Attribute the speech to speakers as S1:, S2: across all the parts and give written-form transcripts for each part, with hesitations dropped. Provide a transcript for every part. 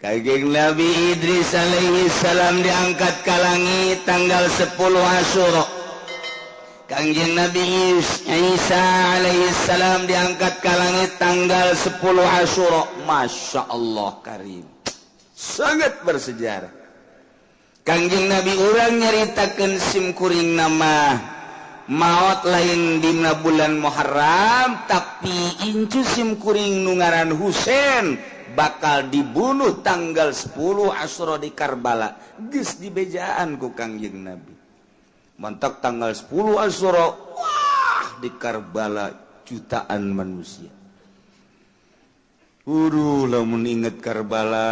S1: Kangjeng Nabi Idris alaihi salam diangkat ka langit tanggal 10 Asyura. Kangjeng Nabi Isa alaihi salam diangkat ka langit tanggal 10 Asyura. Masya Allah karim, sangat bersejarah. Kangjeng Nabi urang nyaritakeun simkuring nama maot lain dina bulan Muharram, tapi incu simkuring nu ngaran Husain bakal dibunuh tanggal 10 Asyura di Karbala. Geus dibejaan ku Kangjeng Nabi. Mantak tanggal 10 Asyura, wah, di Karbala jutaan manusia. Uduh, lamun inget Karbala,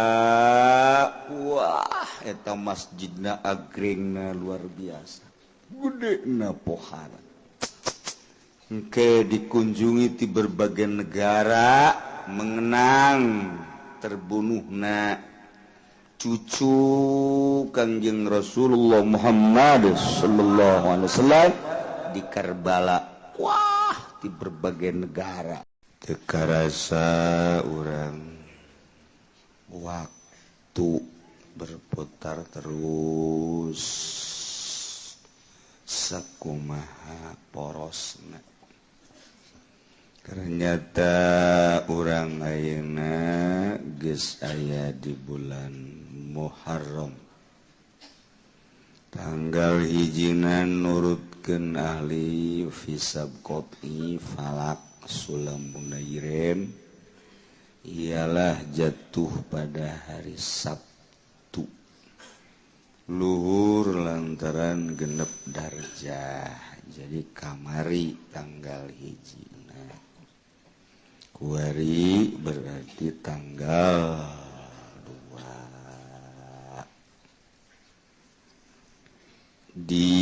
S1: wah, eta masjidna agrengna luar biasa. Gede na pohara. Engke dikunjungi di berbagai negara mengenang terbunuhna cucu Kangjeng Rasulullah Muhammad sallallahu alaihi wasallam di Karbala. Wah, di berbagai negara. Teu karasa urang waktu berputar terus sakumaha porosna. Ternyata urang ayeuna geus aya di bulan Muharram. Tanggal hijina nurutkeun ahli hisab qot'i falak sulam munairen ialah jatuh pada hari Sabtu luhur lantaran genep darjah, jadi kamari tanggal hiji kuari berarti tanggal 2 di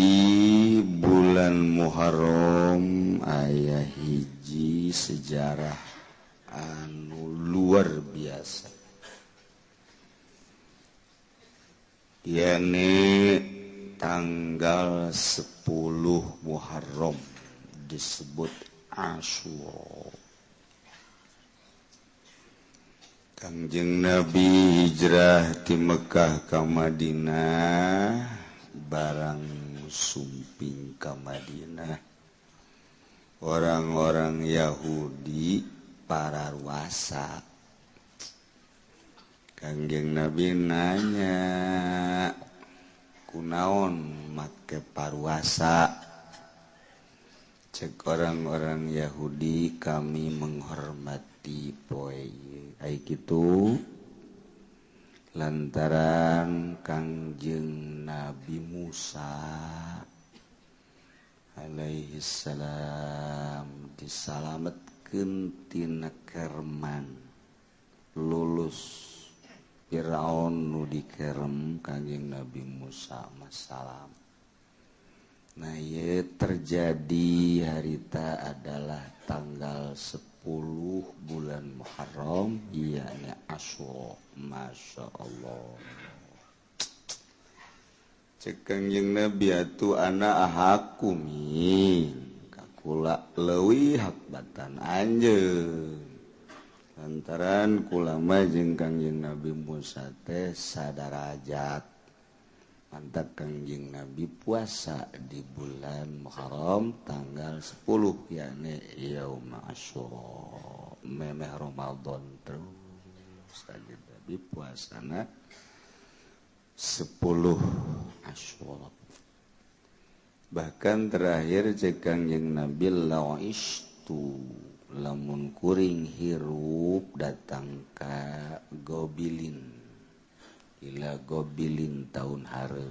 S1: bulan Muharram aya hiji sejarah anu luar biasa, yakni tanggal 10 Muharram disebut Asyura. Kangjeng Nabi hijrah di Mekah ka Madinah, barang sumping ka Madinah orang-orang Yahudi pararuasa. Kangjeng Nabi nanya, kunaon make paruasa? Cek orang-orang Yahudi, kami menghormati poe ai kitu lantaran Kangjeng Nabi Musa alaihi salam disalametkeun tina kerman, lulus Firaun nu dikerem Kangjeng Nabi Musa masalam. Nah, ieu terjadi harita adalah tanggal 10 bulan Muharram, ianya Asyura. Masya Allah. Cek Kangjeng Nabi atuh ana ahakumi kakula leuwih hak batan anjeun, lantaran kula mah jeung Kangjeng Nabi Musa teh sadarajat. Mantap Kangjeng Nabi puasa di bulan Muharram tanggal 10 yakni Yaum Asyura, memeh Ramadan terus Kangjeng Nabi puasana 10 Asyura. Bahkan terakhir cek Kangjeng Nabi la'istu lamun kuring hirup datang ka Gobilin, ila Gobilin tahun hareup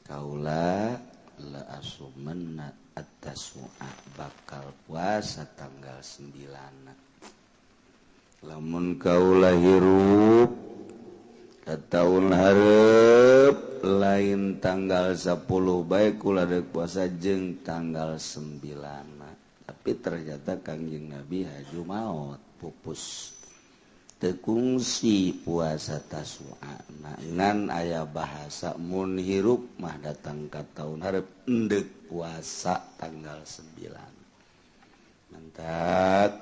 S1: kaula la asumanna at-tasu'a bakal puasa tanggal 9. Lamun kaula hirup ka tahun hareup lain tanggal 10 bae kula deuk puasa jeung tanggal 9. Tapi ternyata Kangjeng Nabi haju maot pupus tekungsi puasa Tasu'a. Ngan aya bahasa mun hirup mah datang ka tahun hareup endek puasa tanggal 9. Mantap.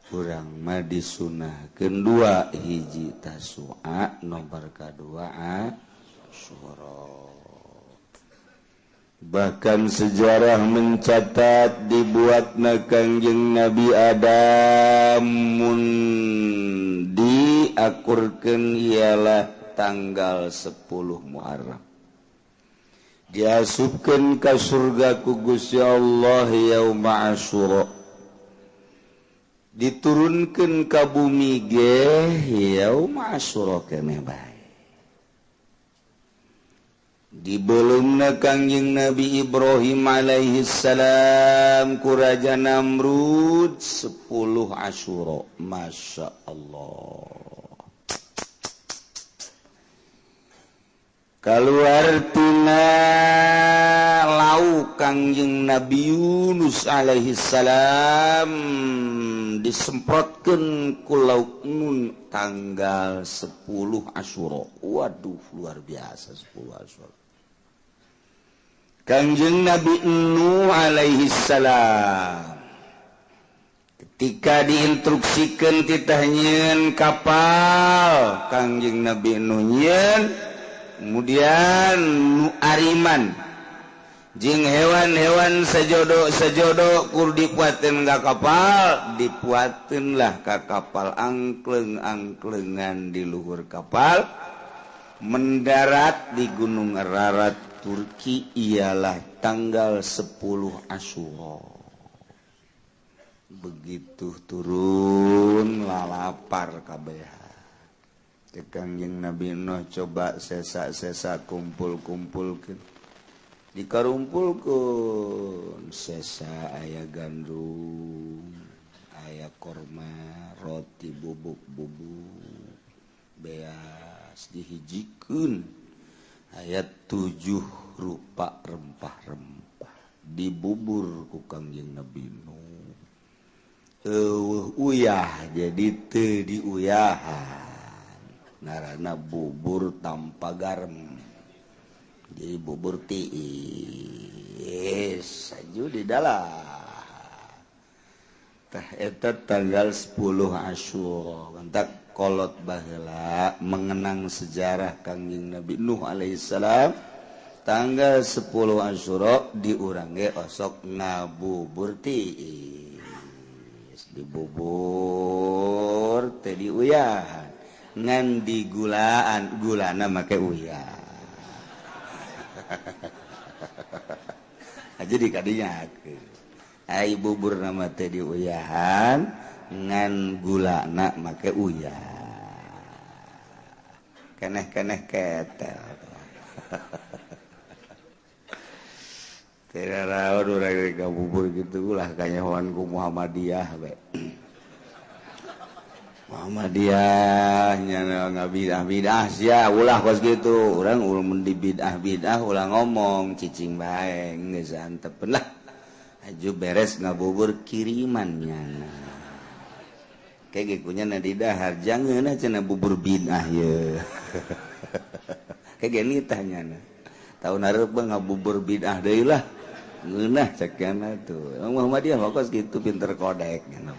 S1: Urang mah disunahkeun dua hiji Tasua nomor kadua Asyura. Bahkan sejarah mencatat dibuatna Kangjeng Nabi Adam mun diakurkeun ialah tanggal 10 Muharram. Diasupkeun ka surga ku Gusti Allah yauma Asyura. Diturunkeun ka bumi ge yauma Asyura keneh bae. Dibelumna Kangjeng Nabi Ibrahim alaihi salam ku Raja Namrud 10 Asyura. Masya Allah. Kaluar tina lauk Kangjeng Nabi Yunus alaihi salam disemprotkeun ku lauk nun tanggal 10 Asyura. Waduh, luar biasa 10 Asyura. Kangjeng Nabi Nuh alaihi salam ketika diinstruksikan titah nyieun kapal, Kangjeng Nabi Nuh nyieun, kemudian nu ariman jeung hewan-hewan sejodo-sejodo kur dipuateun ka kapal, dipuateun lah ka kapal angkleng-angklengan di luhur kapal, mendarat di Gunung Ararat Turki ialah tanggal 10 Asyura. Begitu turun lalapar kabeh. Kangjeng Nabi Nuh coba sesa-sesa kumpul-kumpulkeun. Dikarumpulkeun sesa aya gandum, aya korma, roti bubuk-bubuk, beas dihijikeun. Ayat 7 rupa rempah-rempah dibubur ku Kangjeng Nabi Nuh. Eueuh uyah jadi teu diuyahan. Ngaranna bubur tanpa garam. Jadi bubur tiis aju di dalam. Tah eta tanggal 10 Asyura. Mantak kolot baheula mengenang sejarah Kangjeng Nabi Nuh alaihissalam tanggal 10 Asyura di urang ge osok ngabubur tiis, dibubur teh diuyahan ngan digulaan, gulana make uyah. Aja di kadinya ai bubur nama teh diuyahan ngan gulana make uyah. Keneh-keneh ketel. Tidak rawan urang ngabubur gitu ulah kanyahoan ku Muhammadiyah we. Muhammadiyah nya ngabidah-bidah sia ulah kos kitu. Urang mun di bidah-bidah ulah ngomong cicing bae geus antepeun lah. Aju beres ngabubur kiriman nyana. Kayak kunya na di dahar jangan cenah bubur bid'ah ye. Kayak gini tanya na. Tahun hareup ngabubur bid'ah deui lah. Ngeunah cek kana tuh. Muhammadiyah mah kos kitu pinter kodek nya.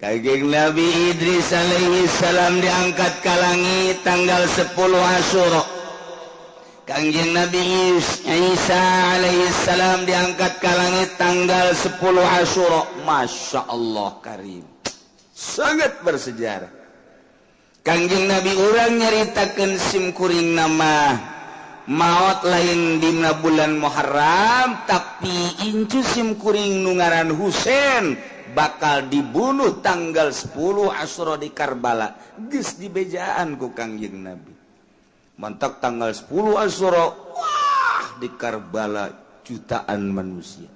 S1: Kangjeng Nabi Idris alaihi salam diangkat ka langit tanggal 10 Asyura. Kangjeng Nabi Isa alaihi salam diangkat ka langit tanggal 10 Asyura. Masya Allah karim, sangat bersejarah. Kangjeng Nabi urang nyaritakeun sim kuring nama maot lain dina bulan Muharram, tapi incu sim kuring nu ngaran Husain bakal dibunuh tanggal 10 Asyura di Karbala. Geus dibejaan ku Kangjeng Nabi. Mantak tanggal 10 Asyura, wah di Karbala jutaan manusia.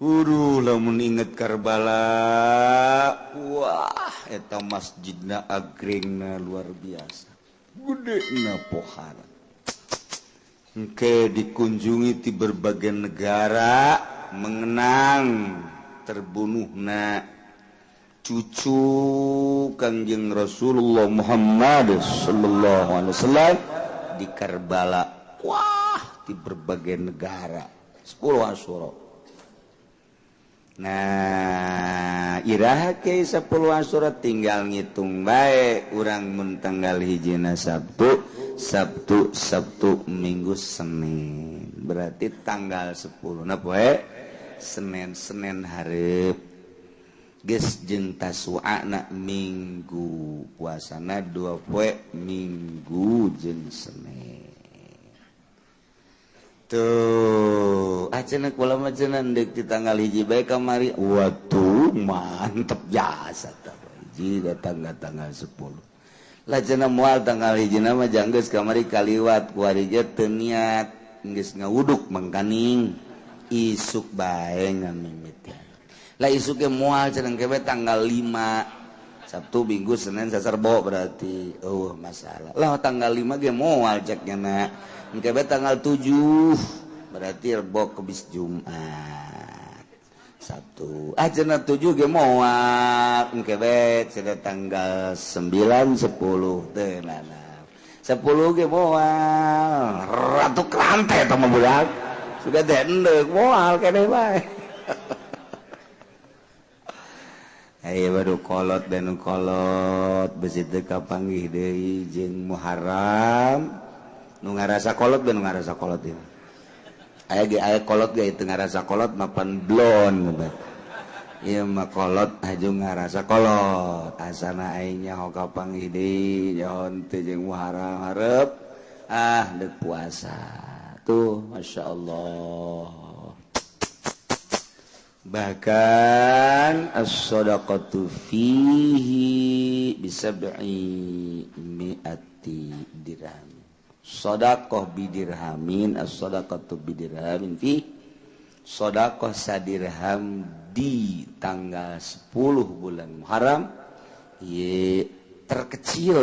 S1: Uduh, lamun inget Karbala, wah eta masjidna agrengna luar biasa. Gedena pohara. Engke dikunjungi di berbagai negara mengenang terbunuhna cucu Kangjeng Rasulullah Muhammad sallallahu alaihi wasallam di Karbala. Wah, di berbagai negara 10 Asyura. Nah iraha ke 10 Asyura tinggal ngitung bae urang mun tanggal hijina Sabtu, Sabtu, Sabtu, Minggu, Senin. Berarti tanggal 10 na poe Senin, Senin hareup. Geus jeung Tasu'ana Minggu, puasana 2 poe Minggu jeung Senin. Tuh, cenah kula mah cenah deuk di tanggal hiji bae kamari. Waduh, mantep jasa tah. Hiji datang tanggal 10. Lah cenah moal tanggal hiji mah janggeus kamari kaliwat kuari ge teu niat geus ngawuduk mangkaning isuk bae ngamimitian. Lah isuk ge moal cenah ke tanggal 5. Sabtu, Minggu, Senin, Selasa, Rebo berarti. Oh, masalah. Lah tanggal 5 ge moal cek nya. Engke tanggal 7 berarti Rebo Kemis Jumat. Sabtu. Ah cenah 7 ge moal. Engke bae cenah tanggal 9 10 teu nana. 10 ge moal. Ratu krante eta mah budak. Sudah teh endek moal keneh bae. Ayo baru kolot dan kolot besi teu kapanggih deui jeung Muharram. Nu ngarasa kolot nu ngarasa kolot ieu. Aya ge aya kolot ge teu ngarasa kolot mapan blon. Ieu mah kolot aju ngarasa kolot. Asana aing nyaho kapanggih deui nyaho teu jeung Muharram hareup ah deuk puasa. Tuh masyaallah. Bahkan as-shadaqatu fihi bisab'i mi'ati dirham. Shadaqah bidirhamin, as-shadaqatu bidirhamin fi shadaqah sadirham di tanggal 10 bulan Muharram ye terkecil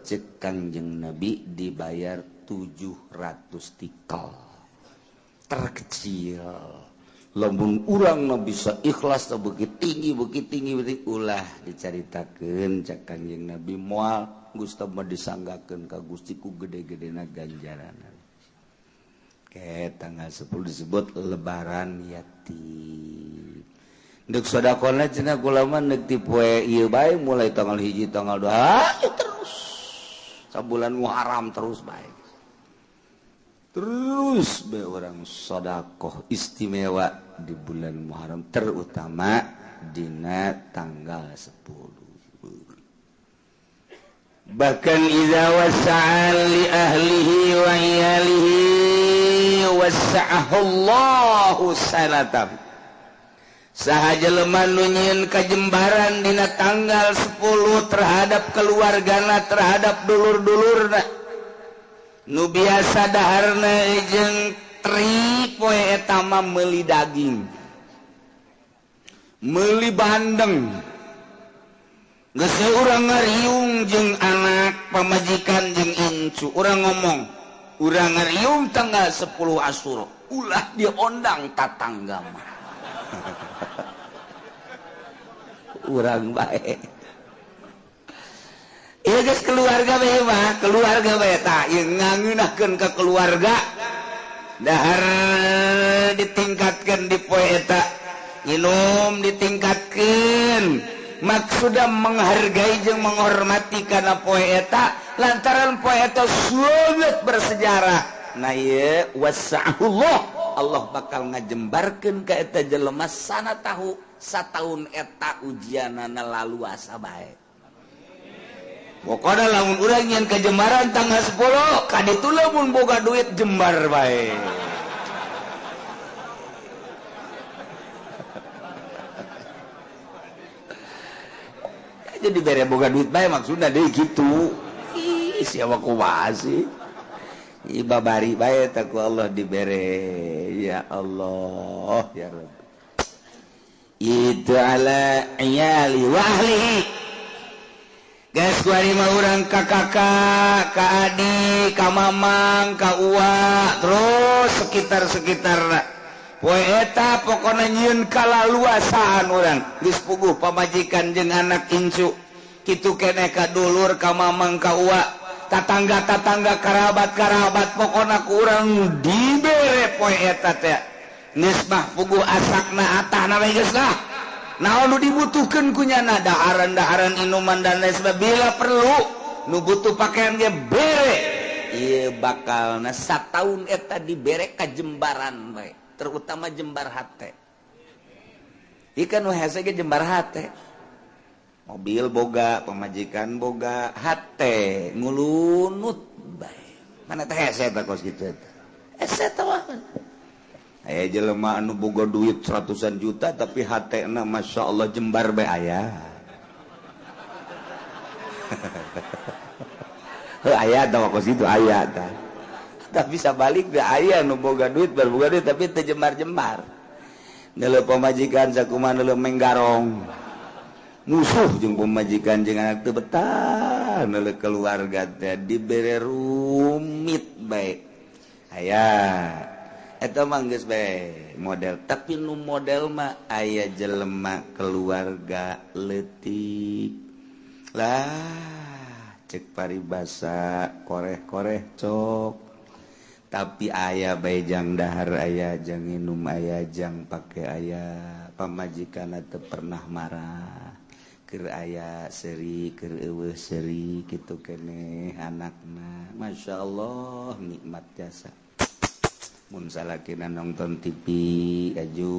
S1: cek Kangjeng Nabi dibayar 700 tikal. Terkecil. Lamun urang na bisa ikhlas begitu tinggi begitu ulah dicaritakeun cek Kangjeng Nabi moal Gusti mah disanggakeun ka Gusti ku gede-gedena ganjaran. Ke tanggal 10 disebut lebaran yatim. Deuk sedekahna cenah kula mah deuk ti poe ieu bae mulai tanggal 1 tanggal 2 terus sabulan Muharram terus bae. Terus bae orang sedekah istimewa di bulan Muharram terutama dina tanggal 10. Bahkan idza wasa'a li ahlihi wa iyalihi wasa'ahu Allahu sanatan. Saha jelema nu nyieun kajembaran dina tanggal 10 terhadap keluargana, terhadap dulur-dulurna. Nu biasa daharna jeung tri poe eta mah meuli daging, meuli bandeng. Geus urang ngariung jeung anak pamajikan jeung incu, urang ngomong, urang ngariung tanggal 10 Asyura, ulah diondang tatangga mah. Urang bae. Ieu geus keluarga bae mah, keluarga bae tah ieu ngangeunahkeun ka keluarga. Dahar ditingkatkeun di poe eta, minum ditingkatkeun. Maksudna menghargai jeung menghormati kana poe eta lantaran poe eta sangat bersejarah. Nah ieu wasa'ullah, Allah bakal ngajembarkeun ka eta jelema sana tahu sataun eta ujianana laluasa bae. Pokona lamun urang nyeun kajembaran tanggal 10 ka ditu lamun boga duit jembar bae. Jadi bere boga duit bae maksudna deui kitu. Ih, siapa kumaha sih? Ih, babari bae teh ku Allah dibere. Ya Allah, ya Rabb. Itu ala iyali wa ahlihi. Geus kuari mah urang ka kakak, ka adik, ka mamang, ka uwa, terus sekitar-sekitarna. Poe eta pokona nyieun kalaluasaan urang geus puguh pamajikan jeung anak incu kitu keneh ka dulur ka mamang ka uwa tatangga-tatangga karabat-karabat pokona ku urang dibere poe eta teh. Geus mah puguh asakna atahna we geus lah. Naon nu dibutuhkeun ku nyana daharan-daharan inuman dan lain sebagainya bila perlu nu butuh pakaian ge bere. Ieu bakalna sataun eta dibere ka jembaran bae, terutama jembar hate. Ikan nu hese ge jembar hate. Mobil boga, pamajikan boga, hate ngulunut bae. Mana teh hese eta kos kitu eta. Hese teh mah. Aya jelema anu boga duit ratusan juta tapi hatena Masya Allah jembar bae aya. Heuh aya tah kos kitu aya tah. Tapi sabalik da aya nu boga duit boga duit tapi teu jembar-jembar. Neuleuh pamajikan sakumaha neuleuh menggarong. Musuh jeung pamajikan jeung anak teu betah neuleuh keluarga teh dibere rumit bae. Aya eta mah geus bae model, tapi nu model mah aya jelema keluarga leutik lah cek paribasa koreh-koreh cok tapi aya bae jang dahar aya jang nginum aya jang pake aya pamajikanna teu pernah marah keur aya seuri keur eueuh seuri kitu keneh anakna masyaallah nikmat jasa. Mun salakina nonton TV aju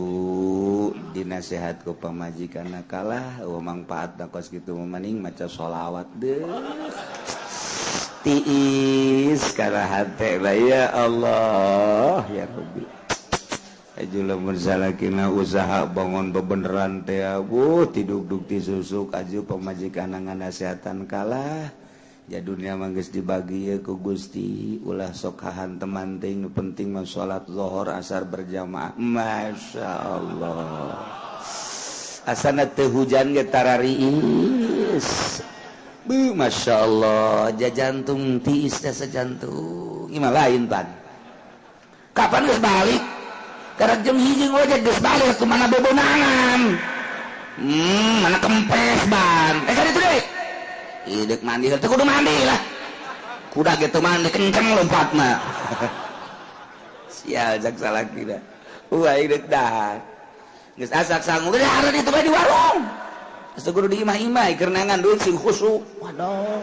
S1: dinasehat ku pamajikanna kalah eueuh mangpaatna kos kitu mah maning maca sholawat deuh tiis kana hate bae ya Allah ya Rabbi. Aju lamun salakina usaha bangun bebeneran teh abuh tidugdug ti susuk aju pamajikanna nganasehatan kalah. Ya dunia mah geus dibagi ye ku Gusti ulah sok hahanteman teuing nu penting mah salat zuhur asar berjamaah. Masya Allah asana teu hujan ge tarariis. Beuh Masya Allah jajantung tiis teh sajantung ieu mah lain pan. Kapan geus balik? Karek jam 1 ngojek geus balik kumaha bebonangan. Mana kempes ban. Kan itu deui. Idek mandi, teu kudu mandi lah. Kuda gitu mandi kenceng lompatna. Sial jak salaki dah. Wah idek dah. Geus asak sangu geus hareun itu bae di warung. Geus kudu di imah-imah keur neangan duit sing khusyuk. Waduh.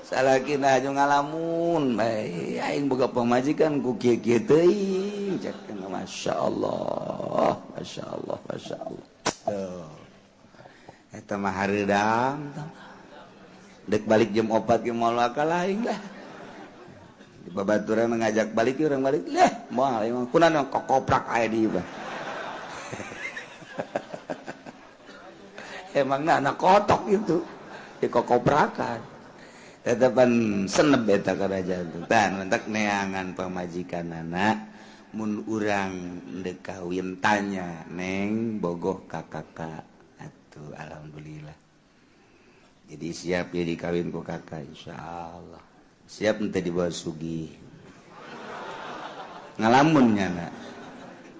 S1: Salakina aju ngalamun bae aing boga pamajikan ku kieu-kieu teuing. Cek masyaallah, masyaallah, masyaallah. Tuh. Eta mah hareudang dek balik jam 4 ge moal kalah aing lah. Di babaturan ngajak balik urang balik lah moal aing mah kunaon kokoprak aya di ieu. Emangna anak kotok itu di kokoprakan. Tetepan seneb eta kana jantung. Tah mentak neangan pamajikanana mun urang deuk kawin tanya neng bogoh ka kakak. Tuh, alhamdulillah. Jadi siap ya dikawin ku kakak insyaallah. Siap ente dibawa sugih. Ngalamun nyana.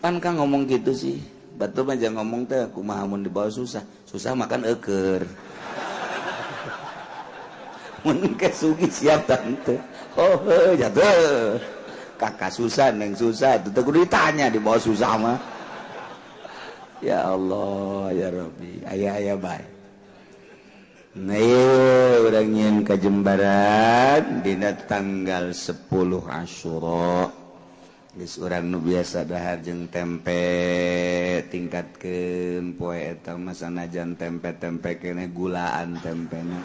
S1: Pan kang ngomong gitu sih. Batu mah jangan ngomong teh kumaha mun dibawa susah. Susah makan eueur. Mun ke sugih siap tante. Oh, heuh jatuh. Kakak susah neng susah itu teh kudu ditanya dibawa susah mah. Ya Allah ya Rabbi aya-aya bae. Nah urang nyieun kajembaran dina tanggal 10 Asyura. Geus urang nu biasa dahar jeung tempe tingkatkeun poe eta mah sanajan tempe-tempe keneh gulaan tempena.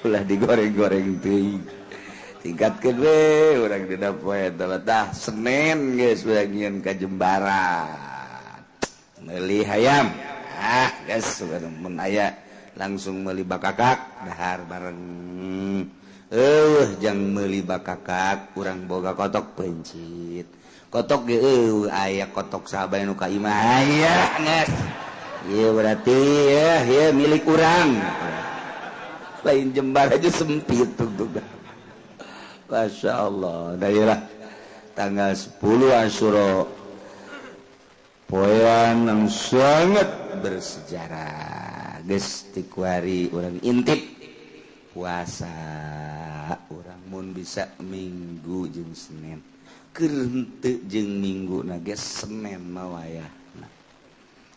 S1: Ulah digoreng-goreng teuing. Tingkatkeun we urang dina poe eta tah Senin geus urang nyieun kajembaran. Meuli hayam. Ah geus mun aya langsung meuli bakakak dahar bareng. Jang meuli bakakak urang boga kotok pencit. Kotok ge eueuh aya kotok sahabat nu ka imah aya geus. Ieu berarti ya ieu milik urang. Lain jembar aja sempit tuh. Masya Allah. Daerah tanggal 10 Asyura poean yang sangat bersejarah. Geus tikuari urang intip puasa urang mun bisa Minggu jeung Senin. Keur henteu jeung Minggu na ge Senin mah wayahna.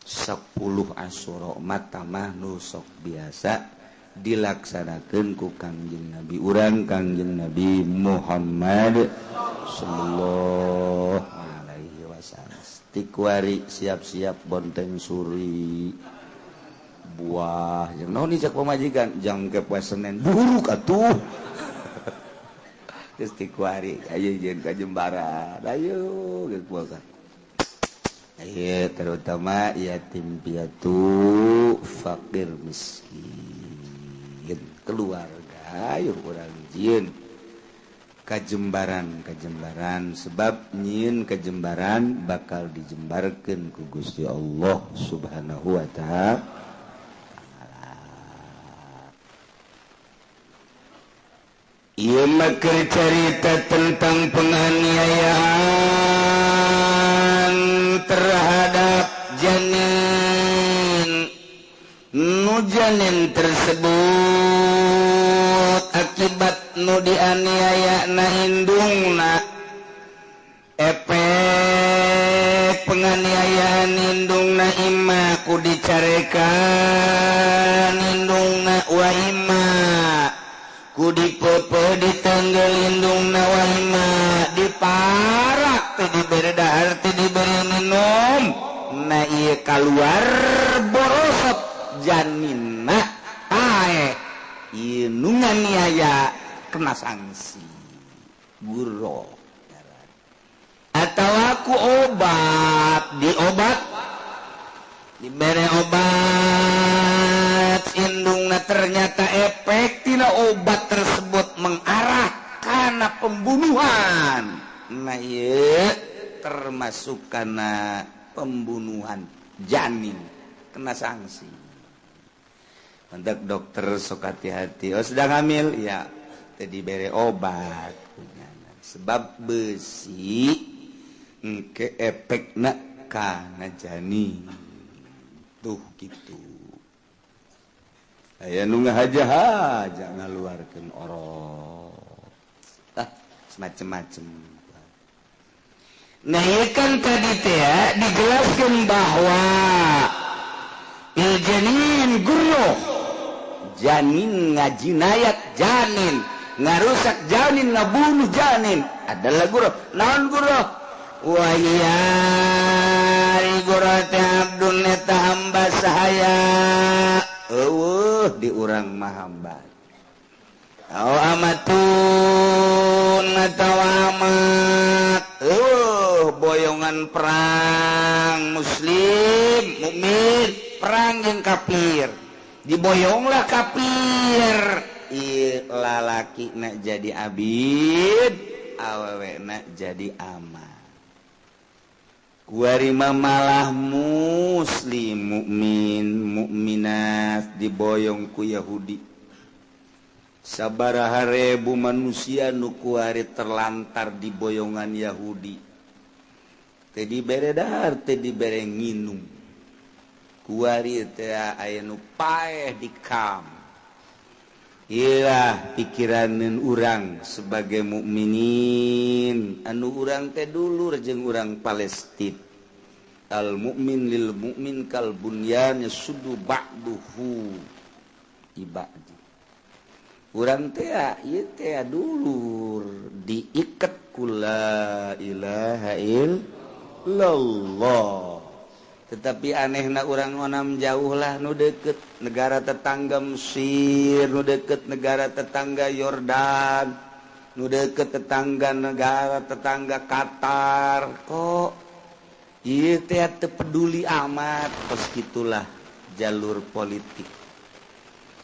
S1: 10 Asyura mah nu sok biasa dilaksanakeun ku Kangjeng Nabi urang Kangjeng Nabi Muhammad sallallahu alaihi wasallam. Tikwari siap-siap bonteng suri buah jeung naon cek pamajikan jang ke poe Senin buruk atuh. Geus tikwari ayo jeung ka Jembaran ayo geus puasa. Ayo terutama yatim piatu, fakir miskin, keluarga ayo urang jieun kajembaran kajembaran sebab nyieun kajembaran bakal dijembarkeun ku Gusti Allah Subhanahu wa ta'ala. Ieu mah keur carita tentang penganiayaan terhadap janin. Nu janin tersebut akibat nu dianiaya na indungna, efek penganiayaan indungna imma ku dicarekan indungna wa imma ku dipepe ditanggel indungna wa imma diparak teu dibere dahar teu dibere minum na ieu kaluar borosot janinna pae ieu nu nganiaya kena sanksi guro atawa ku obat diobat dibere obat indungna ternyata efek tina obat tersebut mengarah kana pembunuhan. Nah ieu termasuk kana pembunuhan janin kena sanksi. Untuk dokter sok hati-hati. Oh sedang hamil ya teu dibere obat sebab besi engke efekna kana janin. Tuh gitu. Aya nu ngahaja-haja ngaluarkeun orok. Ah, semacam-macam. Nah, ieu kan tadi teh dijelaskeun bahwa il janin gurro, janin ngajinayat janin, ngarusak janin, ngabunuh janin adalah gurro. Naon gurro? Wa hiya gurro teh abdun eta hamba sahaya. Eueuh di urang mah hamba. Au amatun atawa amat. Eueuh boyongan perang muslim mukmin perang jeung kafir. Diboyonglah kafir. Ieu lalaki na jadi abid, awewe na jadi amat. Kuari malah muslim mukmin mukminat diboyong ku Yahudi. Sabaraha ribu manusia nu kuari terlantar di boyongan Yahudi. Teu dibere dahar, teu dibere nginum. Kuari teh aya nu paeh di kam. Iyalah pikiraneun urang sebagai mukminin anu urang teh dulur jeung urang Palestina. Al mukmin lil mukmin kal bunyan yasuddu ba'duhu ibadi. Urang teh ieu teh dulur diiket ku la ilaha illallah. Tetapi anehna urang onam jauh lah nu deket negara tetangga Mesir, nu deket negara tetangga Yordan, nu deket tetangga negara tetangga Qatar. Kok ieu teh teu peduli amat. Kos kitulah jalur politik.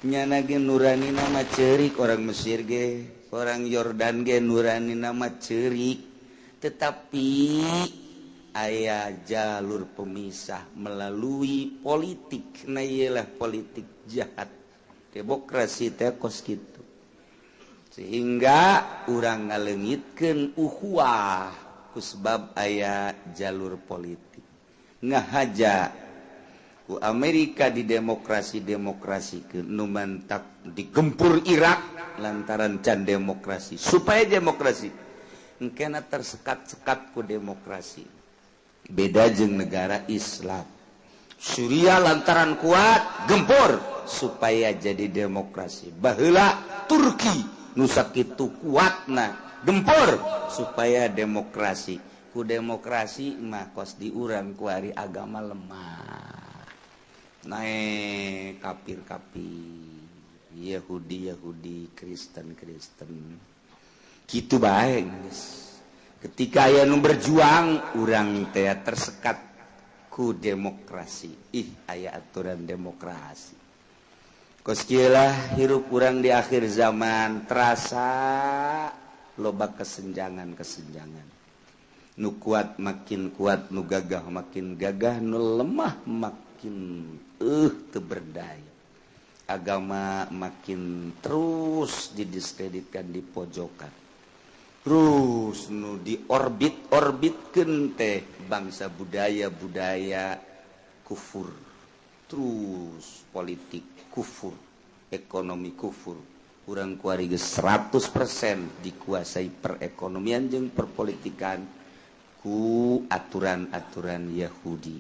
S1: Nyana ge nurani nama ceurik orang Mesir ge, orang Yordan ge nurani nama ceurik. Tetapi aya jalur pemisah melalui politik. Nah iyalah politik jahat demokrasi teh kos kitu. Sehingga urang ngaleungitkeun ukhuwah kusebab aya jalur politik. Ngahaja ku Amerika di demokrasi-demokrasikeun nu mantak digempur Irak lantaran can demokrasi supaya demokrasi. Engkena tersekat-sekat ku demokrasi. Beda jeung negara Islam. Suriah lantaran kuat gempur supaya jadi demokrasi. Baheula Turki nu sakitu kuatna gempur supaya demokrasi. Ku demokrasi mah kos di urang kuari agama lemah. Naik kafir-kafir, Yahudi-Yahudi, Kristen-Kristen. Kitu bae geus. Ketika aya nu berjuang, urang teh tersekat ku demokrasi. Ih, aya aturan demokrasi. Kos kieu lah hirup urang di akhir zaman, terasa loba kesenjangan-kesenjangan. Nu kuat makin kuat, nu gagah makin gagah, nu lemah makin teu berdaya. Agama makin terus didiskreditkan, di pojokan. Terus nu diorbit-orbitkeun teh bangsa budaya-budaya kufur. Terus politik kufur, ekonomi kufur. Urang kuari geus 100% dikuasai perekonomian jeung perpolitikan ku aturan-aturan Yahudi.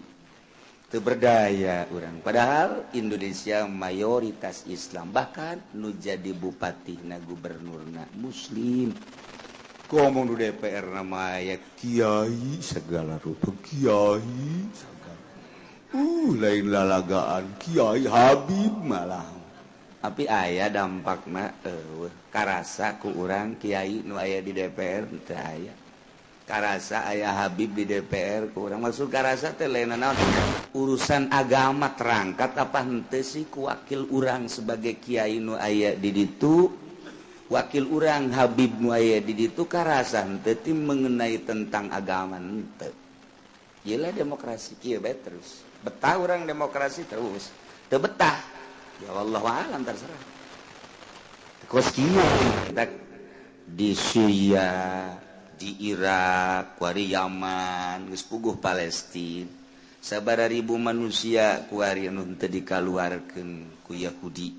S1: Teu berdaya urang. Padahal Indonesia mayoritas Islam, bahkan nu jadi bupati na gubernurna Muslim. Ngomong di DPR nama aya kiai segala rupa, kiai segala. Lain lalagaan kiai Habib malah. Tapi aya dampakna eueuh karasa ku urang kiai nu aya di DPR teu aya. Karasa aya Habib di DPR ku urang, maksud karasa teh lain naon, urusan agama terangkat apa henteu sih ku wakil urang sebagai kiai nu aya di ditu, wakil urang Habib nu aya di ditu karasa henteu ti mengenai tentang agama henteu. Ieu demokrasi kieu bae terus. Betah urang demokrasi terus. Teu betah ya wallahu a'lam, terserah. Kos kieu di Suriah, di Irak, kuari Yaman, geus puguh Palestina. Sabaraha ribu manusia kuari anu teu dikaluarkeun ku Yahudi.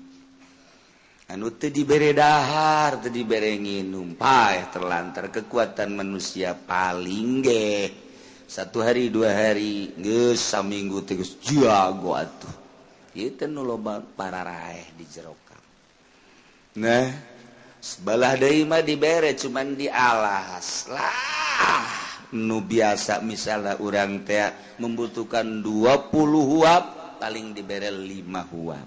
S1: Anu teu dibere dahar, teu dibere nginum, paeh terlantar kekuatan manusia paling ge. Satu hari, 2 hari, geus saminggu teh geus jago atuh. Ieu teh nu loba pararaeh di jero kamp. Nah, sebelah deui mah dibere cuman dialas lah. Nu biasa misalnya urang teh membutuhkan 20 huap, paling dibere 5 huap.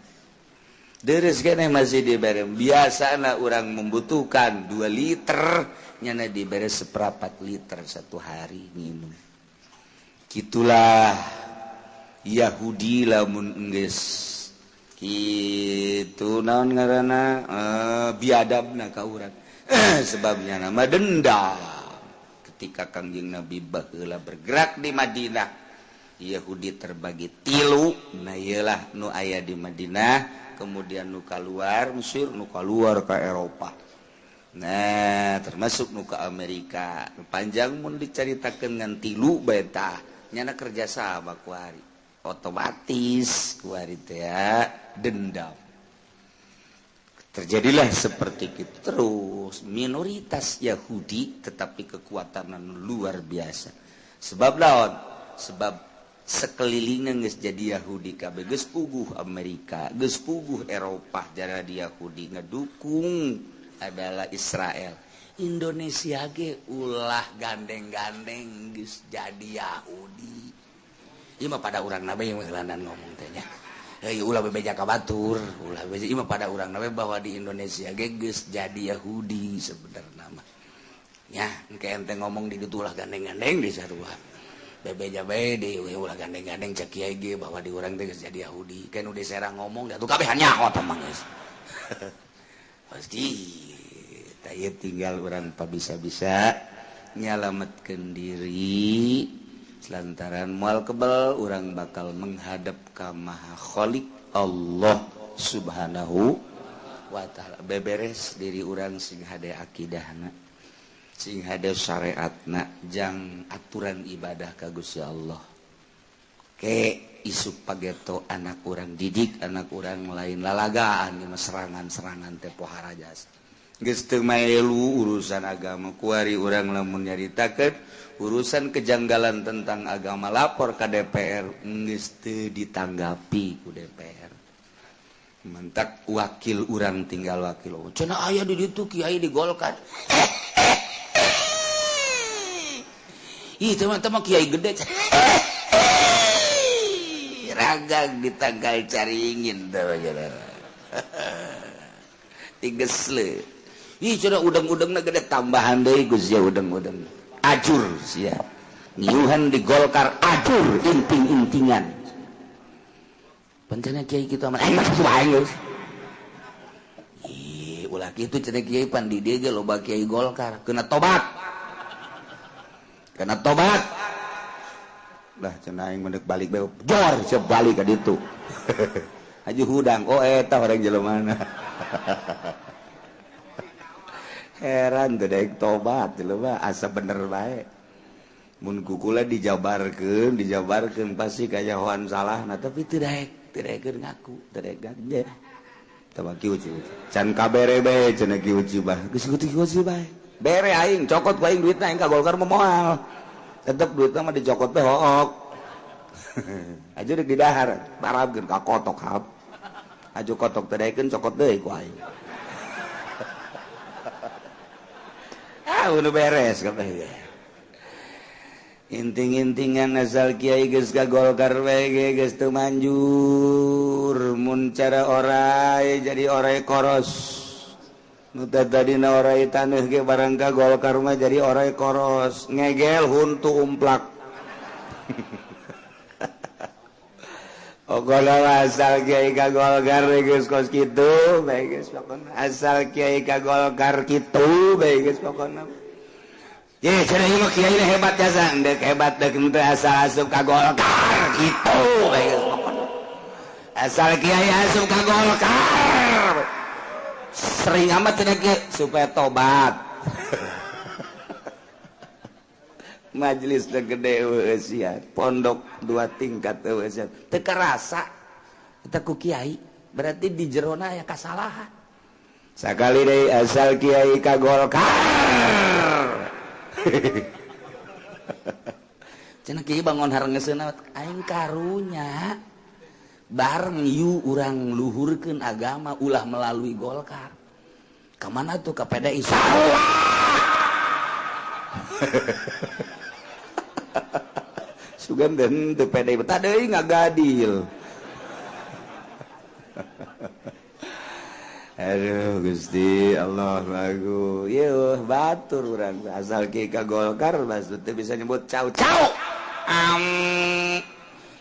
S1: Deres keneh masih dibere. Biasana urang membutuhkan 2 liter, nyana dibere 1/4 liter satu hari minum. Gitulah Yahudi lamun geus kitu naon ngaranna biadabna ka urang. Sebabnya nama dendam. Ketika Kangjeng Nabi baheula bergerak di Madinah, Yahudi terbagi 3. Nah ieulah nu aya di Madinah, kemudian nu kaluar Mesir, nu kaluar ka Eropa. Nah, termasuk nu ka Amerika. Panjang mun dicaritakeun ngan 3 bae tah, nyana kerja sama kuari. Otomatis kuari teh dendam. Terjadilah seperti itu terus minoritas Yahudi tetapi kekuatan luar biasa. Sebab lawan, sebab sekelilingnya geus jadi Yahudi kabeh, geus puguh Amerika, geus puguh Eropah jara di Yahudi ngedukung adalah Israel. Indonesia ge ulah gandeng-gandeng geus jadi Yahudi. Ieu mah pada urang nabe yang ngelanan ngomong teh nya. Heuh ulah bebeja ka batur, ulah bebeja ieu mah pada urang nabe bahwa di Indonesia ge geus jadi Yahudi sebenarna mah. Nya engke ente ngomong di ditu ulah gandeng-gandeng di sarua. Bebeja bae di ulah gandeng-gandeng cek kiai ge bahwa di urang teh geus jadi Yahudi. Ke nu di Serang ngomong da tuh kabeh nyaho tah mah geus. Pasti tah ieu tinggal urang pabisa-bisa nyalametkeun diri lantaran moal kebel urang bakal menghadap ka Maha Khalik Allah Subhanahu wa taala. Beberes diri urang sing hade akidahna, sing hade syariatna, jang aturan ibadah ka Gusti Allah. Ke isuk pageto anak urang didik anak urang lain lalagaan ieu mah serangan-serangan teh pohara jasa. Geus teu maelu urusan agama kuari urang lamun nyaritakeun urusan kejanggalan tentang agama lapor ka DPR geus teu ditanggapi ku DPR. Mentak wakil urang tinggal wakil. Cenah aya di ditu kiai di Golkar. Ih teman-teman kiai gede. Ragang ditanggal caringin teh. Tigesle. Ih cenah udang-udangna gede tambahan deui Gus ya udang-udang. Ajur sia. Ngiuhan di Golkar ajur inting-intingan. Pancana kiai kitu amat aing mah kitu bae geus. Ih ulah kitu cenah kiai pan di dieu ge loba kiai Golkar kena tobat. Kena tobat. Lah cenah aing mendek balik bae jor siap balik ka ditu. Haji hudang oh eta orang jelema. Heran teu daek tobat jelema asa bener bae. Mun kukula dijabarkeun, dijabarkeun pasti kayahoan salahna tapi teu daek, teu daekeun ngaku, teu daek gaje. Tah kieu can kabere bae cenah kieu bah. Geus kieu bae. Bere aing cokot ku aing duitna aing ka Golkar mah moal. Tetep duitna mah dicokot teh hook. Aja deuk didahar, parabkeun ka kotok hap. Aju kotok teu daekeun cokot deui ku aing. Ah, udah beres kabeh. Inting-intingan asal kiai geus ka Golkar bae geus teu manjur. Mun cara orai jadi orai koros. Nu tadina orai taneuh ge barang ka Golkar mah jadi orai koros. Ngegel huntu umplak. Ogola asal kiai ka Golkar geus kos kitu bae geus pokona. Asal kiai ka Golkar kitu bae geus pokona. Ye cenah ieu mah kiai hebat jasa, deuk hebat deuk henteu asal asup ka Golkar kitu bae geus pokona. Asal kiai asup ka Golkar. Sering amat cenah kiai supaya tobat. Majelis teh gede eueuh pondok dua tingkat eueuh teu karasa eta ku kiai berarti di jerona aya kasalahan sakali deui asal kiai ka Golkar. Cenah kiai bangun harengeseuna aing karunya bareng yu urang luhurkeun agama ulah melalui Golkar. Ka mana tuh ka PDI salah. Sugan den teu PDI betah deui ngagadil. Aduh Gusti Allah lagu. Yeuh batur urang asal kieu ka Golkar maksud teu bisa nyebut cau cau. Am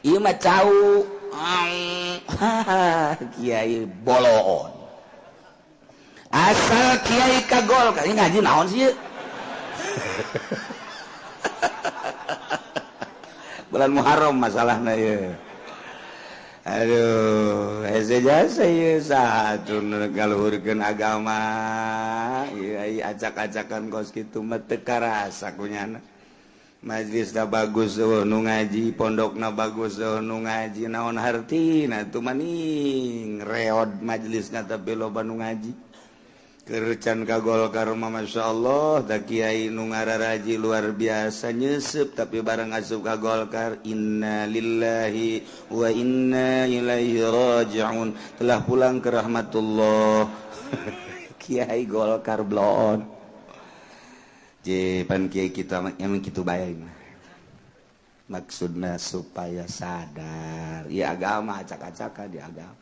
S1: ieu mah cau. Am kiai boloon. Asal kiai ka Golkar ieu ngaji naon sih ieu? Bulan Muharram masalahna ieu. Aduh, hese jasa ieu saha atuh nu ngaluhurkeun agama. Ieu ai acak-acakan kos kitu mah teu karasa kunyana. Majlisna bagus eueuh nu ngaji, pondokna bagus eueuh nu ngaji, naon hartina atuh maning reod majlisna tapi loba nu ngaji. Kercan ka Golkar mah masyaallah da kiai nu ngararaji luar biasa nyeuseub tapi bareng asup ka Golkar inna lillahi wa inna ilaihi rajiun telah pulang ke rahmatullah. Kiai Golkar bloon je pan kiai kita emang kitu bae maksudna supaya sadar ya agama acak-acakan di agama.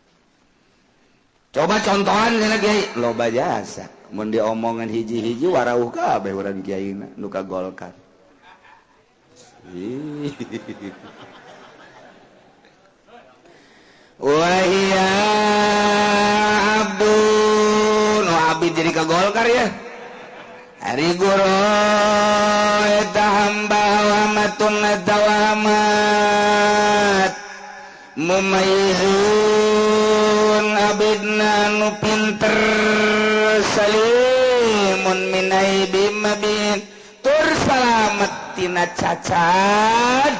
S1: Coba contohan cenah kiai loba jasa mun diomongan hiji-hiji warauh kabeh urang kiaina nu ka Golkar. Wa hiya abdun wa abid jadi ka Golkar ya. Ari guru eta hamba wa matun dawamat mumayyizun abidna nu pinter salimun min aibi mabin tur salamet tina cacat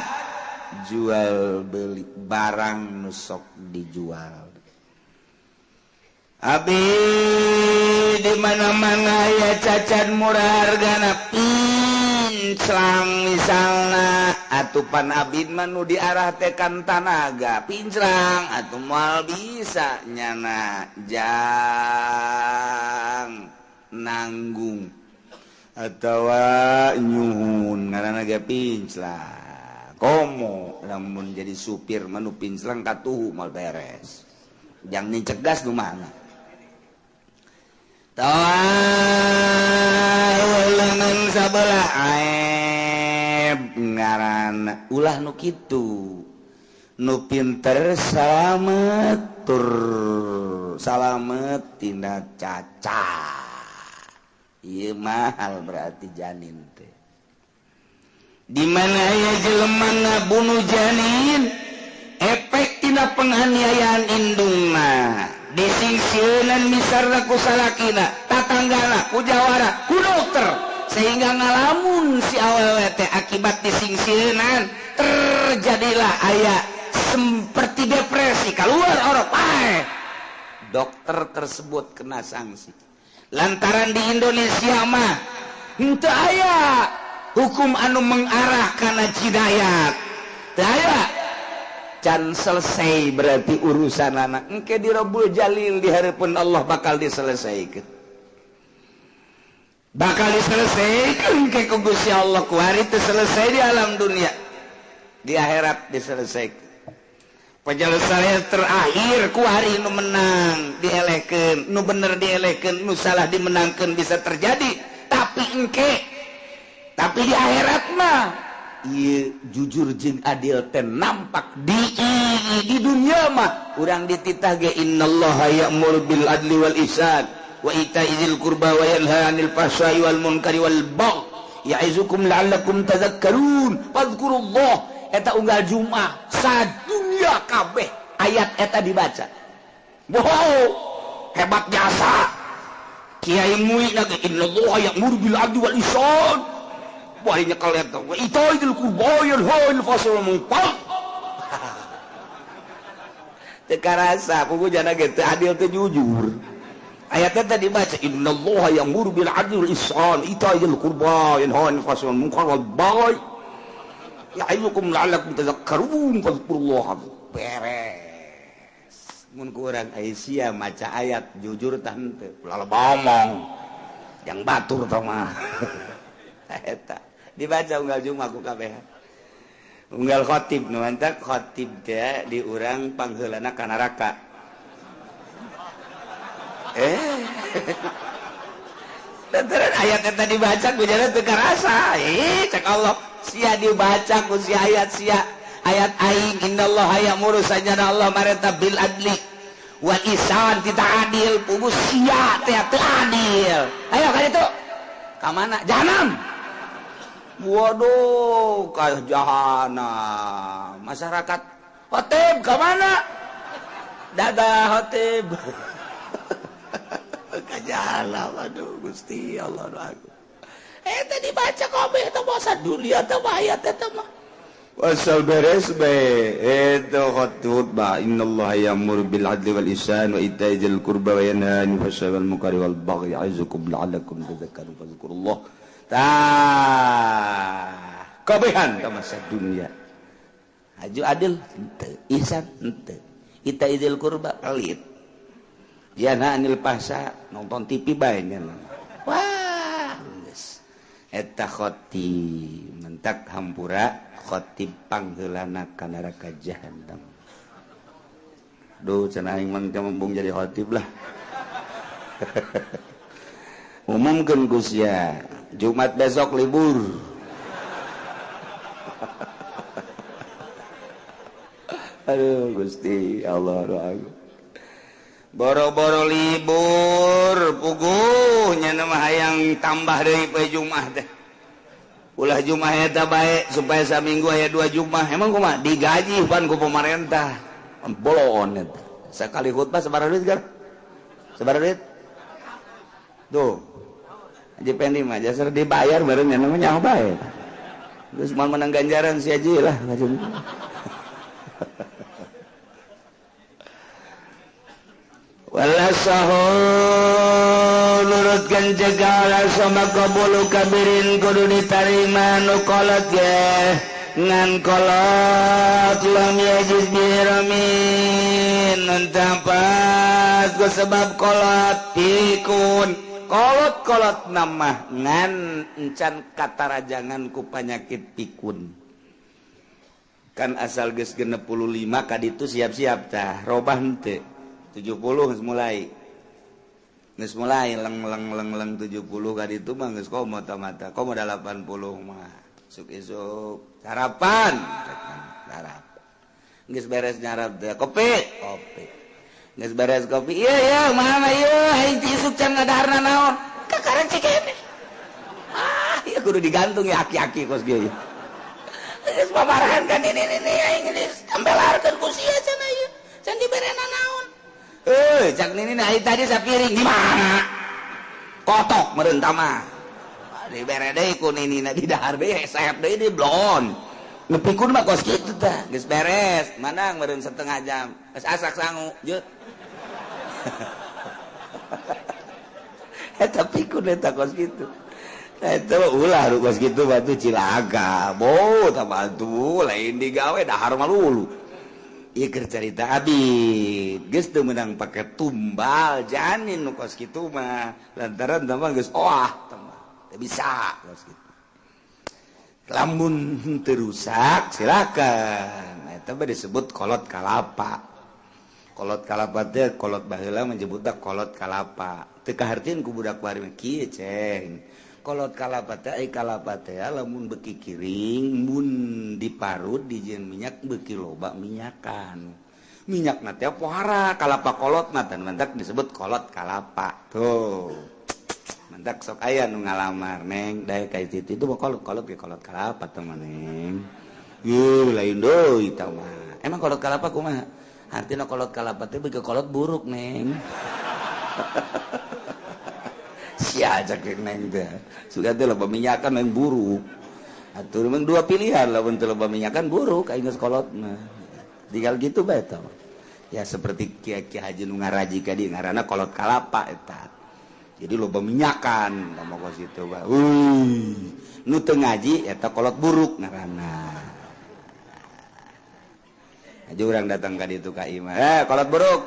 S1: jual beli barang nu sok dijual. Abi di mana-mana ya cacat murah hargana pinclang misalna atupan abid mah nu diarah teh kan tanaga pinclang atuh moal bisa nyana jang nanggung atawa nyuhun ngaranna ge pinclang komo lamun jadi supir mah nu pinclang katuhu moal beres jang nicegas nu mana tawa sabelah aib ngaran ulah nu kitu nu pinter salamet tur salamet tina cacat ieu mahal berarti janin teh di mana aya jelema ngabunuh janin efek tina penganiayaan indungna disingsieunan misarna ku salakina tatanggana ku jawara ku dokter sehingga ngalamun si awewe teh akibat disingsieunan terjadilah aya seperti depresi keluar orok paeh dokter tersebut kena sanksi lantaran di Indonesia mah henteu aya hukum anu mengarah kana jinayat teu aya can selesai berarti urusan anak engke di Rabbul Jalil di hadapan Allah bakal diselesaikan bakal diselesaikan engke ku Gusti Allah kuari teu selesai di alam dunia di akhirat diselesaikan penyelesaian terakhir kuari nu menang dielehkeun nu bener dielehkeun nu salah dimenangkeun bisa terjadi tapi engke tapi di akhirat mah ieu jujur jeung adil teh nampak di dunia mah urang dititah ge innallaha ya'muru bil adli wal ihsan wa ita'i dzil qurba wa yanha 'anil fahsya'i wal munkari wal baghi ya'izukum la'allakum tadhakkarun fadhkurullah eta unggal Jumat sadunya kabeh ayat eta dibaca wow hebat jasa kiai muina ge innallaha ya'muru bil adli wal ihsan wah nyekel eta wa ita'i dzil qurba yanha 'anil fahsya'i wal munkar teu karasa pugu jana ge teu adil teu jujur ayatnya tadi dibaca innallaha ya'muru bil adli wal ihsan ita'i dzil qurba yanha 'anil fahsya'i wal munkar wal baghi ya'izukum la'allakum tadhakkarun fadhkurullah beres mun ku urang aya maca ayat jujur tah henteu ulah ngomong yang batur tah mah eta dibaca unggal Jumat ku kabeh unggal khatib nu mantak khatib teh di urang pangheulana ka neraka lantaran ayat eta dibaca ku jana teu karasa cek Allah sia dibaca ku si ayat sia ayat aing innallaha ya'muru sajana Allah marenta bil adli wal ihsan tita adil pugu sia teh teu adil ayo ka ditu ka mana jahanam waduh ka jahanam masyarakat khotib ka mana dadah khotib ka jahanam aduh Gusti Allah aku eta dibaca kabeh teh masa dunia teh ayat eta mah wasal beres bae eta khutbah innallaha ya'muru bil adli wal ihsan wa ita'i dzil qurba wa yanha 'anil fahsya'i wal munkari wal baghi ya'izukum la'allakum tadhakkarun fadhkurullah tah kabehan ka masa dunia haju adil henteu ihsan henteu ita'i dzil qurba pelit yanha 'anil fahsya nonton TV bae nya wah geus eta khotib mentak hampura khotib pangheulana ka neraka jahanam duh cenah aing mah teu embung jadi khotib lah umumkeun ku sia Jumat besok libur aduh Gusti Allah doa boro-boro libur puguh nya mah hayang tambah deui poe Jumat teh ulah Jumat eta bae supaya saminggu aya 2 Jumat emang kumaha digaji pan ku pemerintah bolon eta sakali khutbah sabaraha duit gar sabaraha duit tuh Haji Pendi mah jasar dibayar bareng nya nyaho bae geus moal menang ganjaran si haji lah Wala sahu nurutkeun cegala sama qabulu kabirin kudu ditarima nu kolot ge ngan kolot lam yajiz biramin tampat ku sebab kolot pikun kolot-kolot nama ngan encan katarajangan ku penyakit pikun. Kan asal geus 65 kaditu siap-siap tah robah henteu 70 geus mulai. Geus mulai leng leng leng leng 70 kaditu mah geus komo mata komo 80 mah. Isuk-isuk sarapan sarapan. Geus beres nyarap teh kopi kopi. Geus beres kopi ieu ieu mama ieu aing ti isuk can ngadaharna naon. Kakaran cikene. Ah ieu kudu digantung ya aki-aki kos kieu. Geus mamarahan kan ini aing geus tambelarkeun ku sia cenah ieu. Can diberena naon. Cak nini aing tadi sapiring di mana? Kotok meureun tah mah. Dibere deui ku ninina di dahar deui hesep deui di blon. Nu pikun mah kos kitu tah. Geus beres, manang meureun setengah jam. Geus asak sangu, jeut. Eta pikun eta kos kitu. Eta ulah nu kos kitu batu cilaka. Bo tah batu lain digawe dahar malulu. Ieu keur carita abid. Geus teu meunang pake tumbal janin nu kos kitu mah. Lantaran tah mah geus oah tah mah. Teu bisa kos kitu. Lamun teu rusak silakan. Eta mah disebut kolot kalapa. Kolot kalapa teh kolot baheula menyebutna kolot kalapa. Teu kahartieun ku budak bari mah kieu ceng. Kolot kalapa teh ai kalapa teh lamun beuki kiring mun diparut dijieun minyak beuki loba minyakan. Minyakna teh pohara kalapa kolot mah tan mantak disebut kolot kalapa. Tuh. Mantak sok aya nu ngalamar neng daek ka itu itu mah kolot kolot ge kolot kalapa teh mah neng. Yuh lain deui tah mah. Emang kolot kalapa kumaha? Artina kolot kalapa teh beuki kolot buruk neng. Sia cek neng teh. Sudah teh loba minyakan yang buruk. Atuh memang dua pilihan lamun teu loba minyakan buruk aing geus kolot mah. Tinggal gitu bae tah. Ya seperti kiai haji nu ngaraji ka dieu ngaranna kolot kalapa eta. Jadi loba minyakan lama kos kitu bae. Nu teu ngaji eta kolot buruk ngaranna. Aja urang datang ka ditu ka imah. Kolot buruk.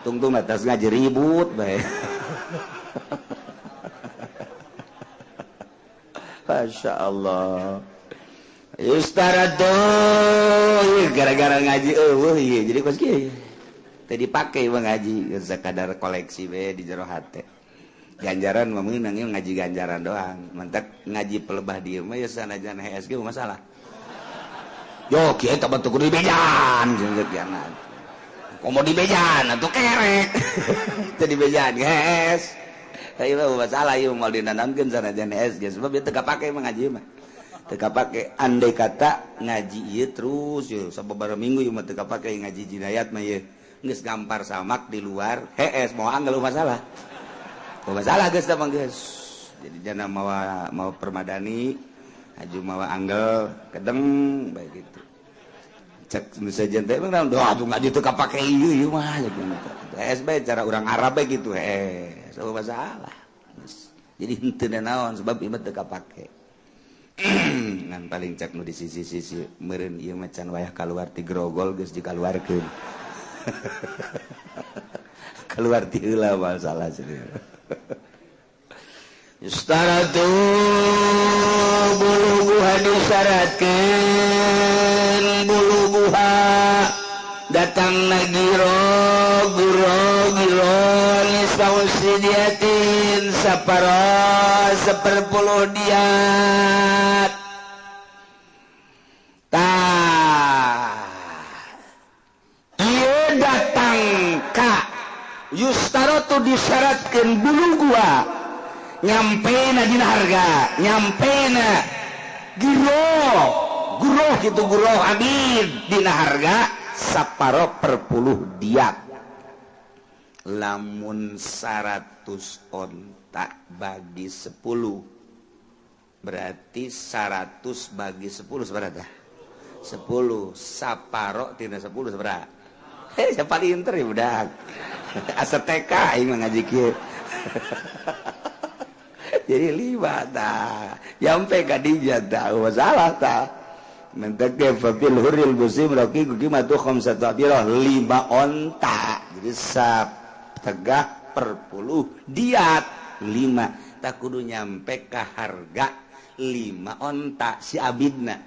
S1: Tungtung atas ngaji ribut bae. Masya Allah. Yustarado gara-gara ngaji eueuh ieu jadi kos kieu. Teu dipake mah ngaji sakadar koleksi we di jero hate. Ganjaran mah meunang ieu ngaji ganjaran doang. Mantak ngaji pelebah dieu mah ya sanajan HSG masalah. Yo kieu teh bentuk kudu dibejan jeung kieu. Komo dibejan atuh kerek. Teu dibejan geus. Ieu mah masalah ieu moal dinanamkeun sanajan HSG sebab ieu teu kapake mah ngaji mah. Teu kapake andai kata ngaji ieu terus ieu sababaraha minggu ieu mah teu kapake ngaji jinayat mah ieu. Geus gampar samak di luar hees moal anggeul masalah. Moal masalah geus tah mah geus. Jadi jana mawa mawa permadani aju mawa anggel kedeng bae gitu. Cek sejen teh mah doa atuh ngaji teu kapake ieu ieu mah gitu. Hees bae cara urang Arab bae gitu hees. Eueuh masalah. Jadi henteu naon sebab ieu mah teu kapake. Ngan paling cek nu di sisi-sisi meureun ieu mah can wayah kaluar ti grogol geus dikaluarkeun. Keluar ti heula masalah serius. Yustaratu buluguha disyaratkeun buluguha datangna giro guro giro nisausidiatin saparo seperpuluh diat. Tah ieu datang ka yustarotu disyaratkeun buluguha nyampena dina harga nyampena giro guro gitu guro abid dina harga saparo perpuluh diat. Lamun 100 onta bagi 10 berarti 100 bagi 10 seberapa? 10 saparo tina 10 seberapa? Siapa pinter ya budak. Asa TK aing mah ngaji kieu. Jadi 5 tah. Nyampe ka dinya tah masalah tah. Mentek ge fil huril musim raqiqu qimatu khamsatu abirah 5 onta. Jadi sap tegah per puluh diat 5 tak kudu nyampe ka harga 5 onta si abidna.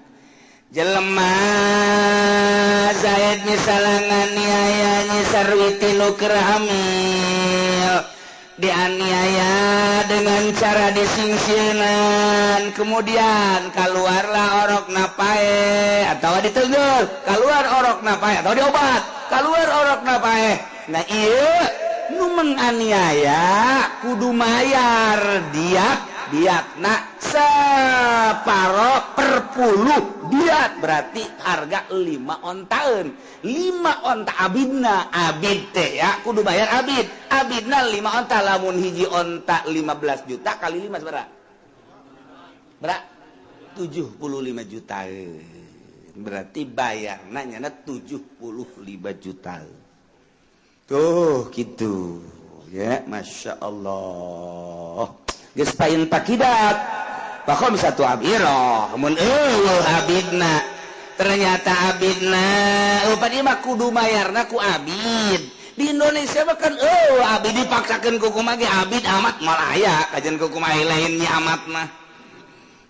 S1: Jelema Zaid misalnya nganiaya Nyi Sarwiti nu keur hamil, dianiaya dengan cara disingsieunan, kemudian keluarlah orok napae atau ditenggel, keluar orok napae atau diobat, keluar orok napae. Nah ieu nu menganiaya kudu mayar diat diatna separo per puluh diat, berarti harga 5 ontaeun. 5 onta abidna, abid teh ya kudu bayar abid, abidna 5 onta, lamun hiji onta 15 juta kali 5 sabaraha? Berapa? 75 juta. Berarti bayarna nyana 75 juta. Tuh gitu ya, Masya Allah. Geus pain takidat bakom satu abirah mun eueuh abidna, ternyata abidna eueuh ieu mah kudu mayarna ku abid. Di Indonesia mah kan eueuh abid dipaksakeun ku kumaha ge abid amat moal aya kajian ku kumaha lain nya amat mah.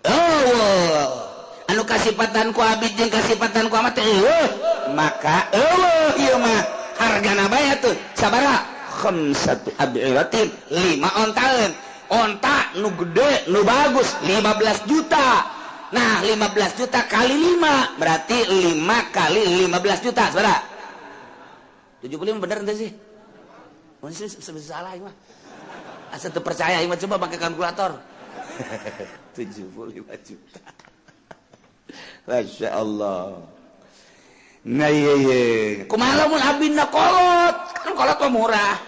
S1: Eueuh anu kasipatan ku abid jeung kasipatan ku amat teh eueuh, maka eueuh ieu mah hargana bae tuh sabaraha? Khamsatu abiratin 5 ontaeun. Onta nu gede nu bagus 15 juta. Nah 15 juta kali 5 berarti 5 kali 15 juta saudara. 75 bener ente sih? Masih salah mah. Asa teu percaya mah, coba pakai kalkulator. 75 juta. Masya Allah. Nah iya iya. Kumaha lamun abina kolot? Kan kolot mah murah.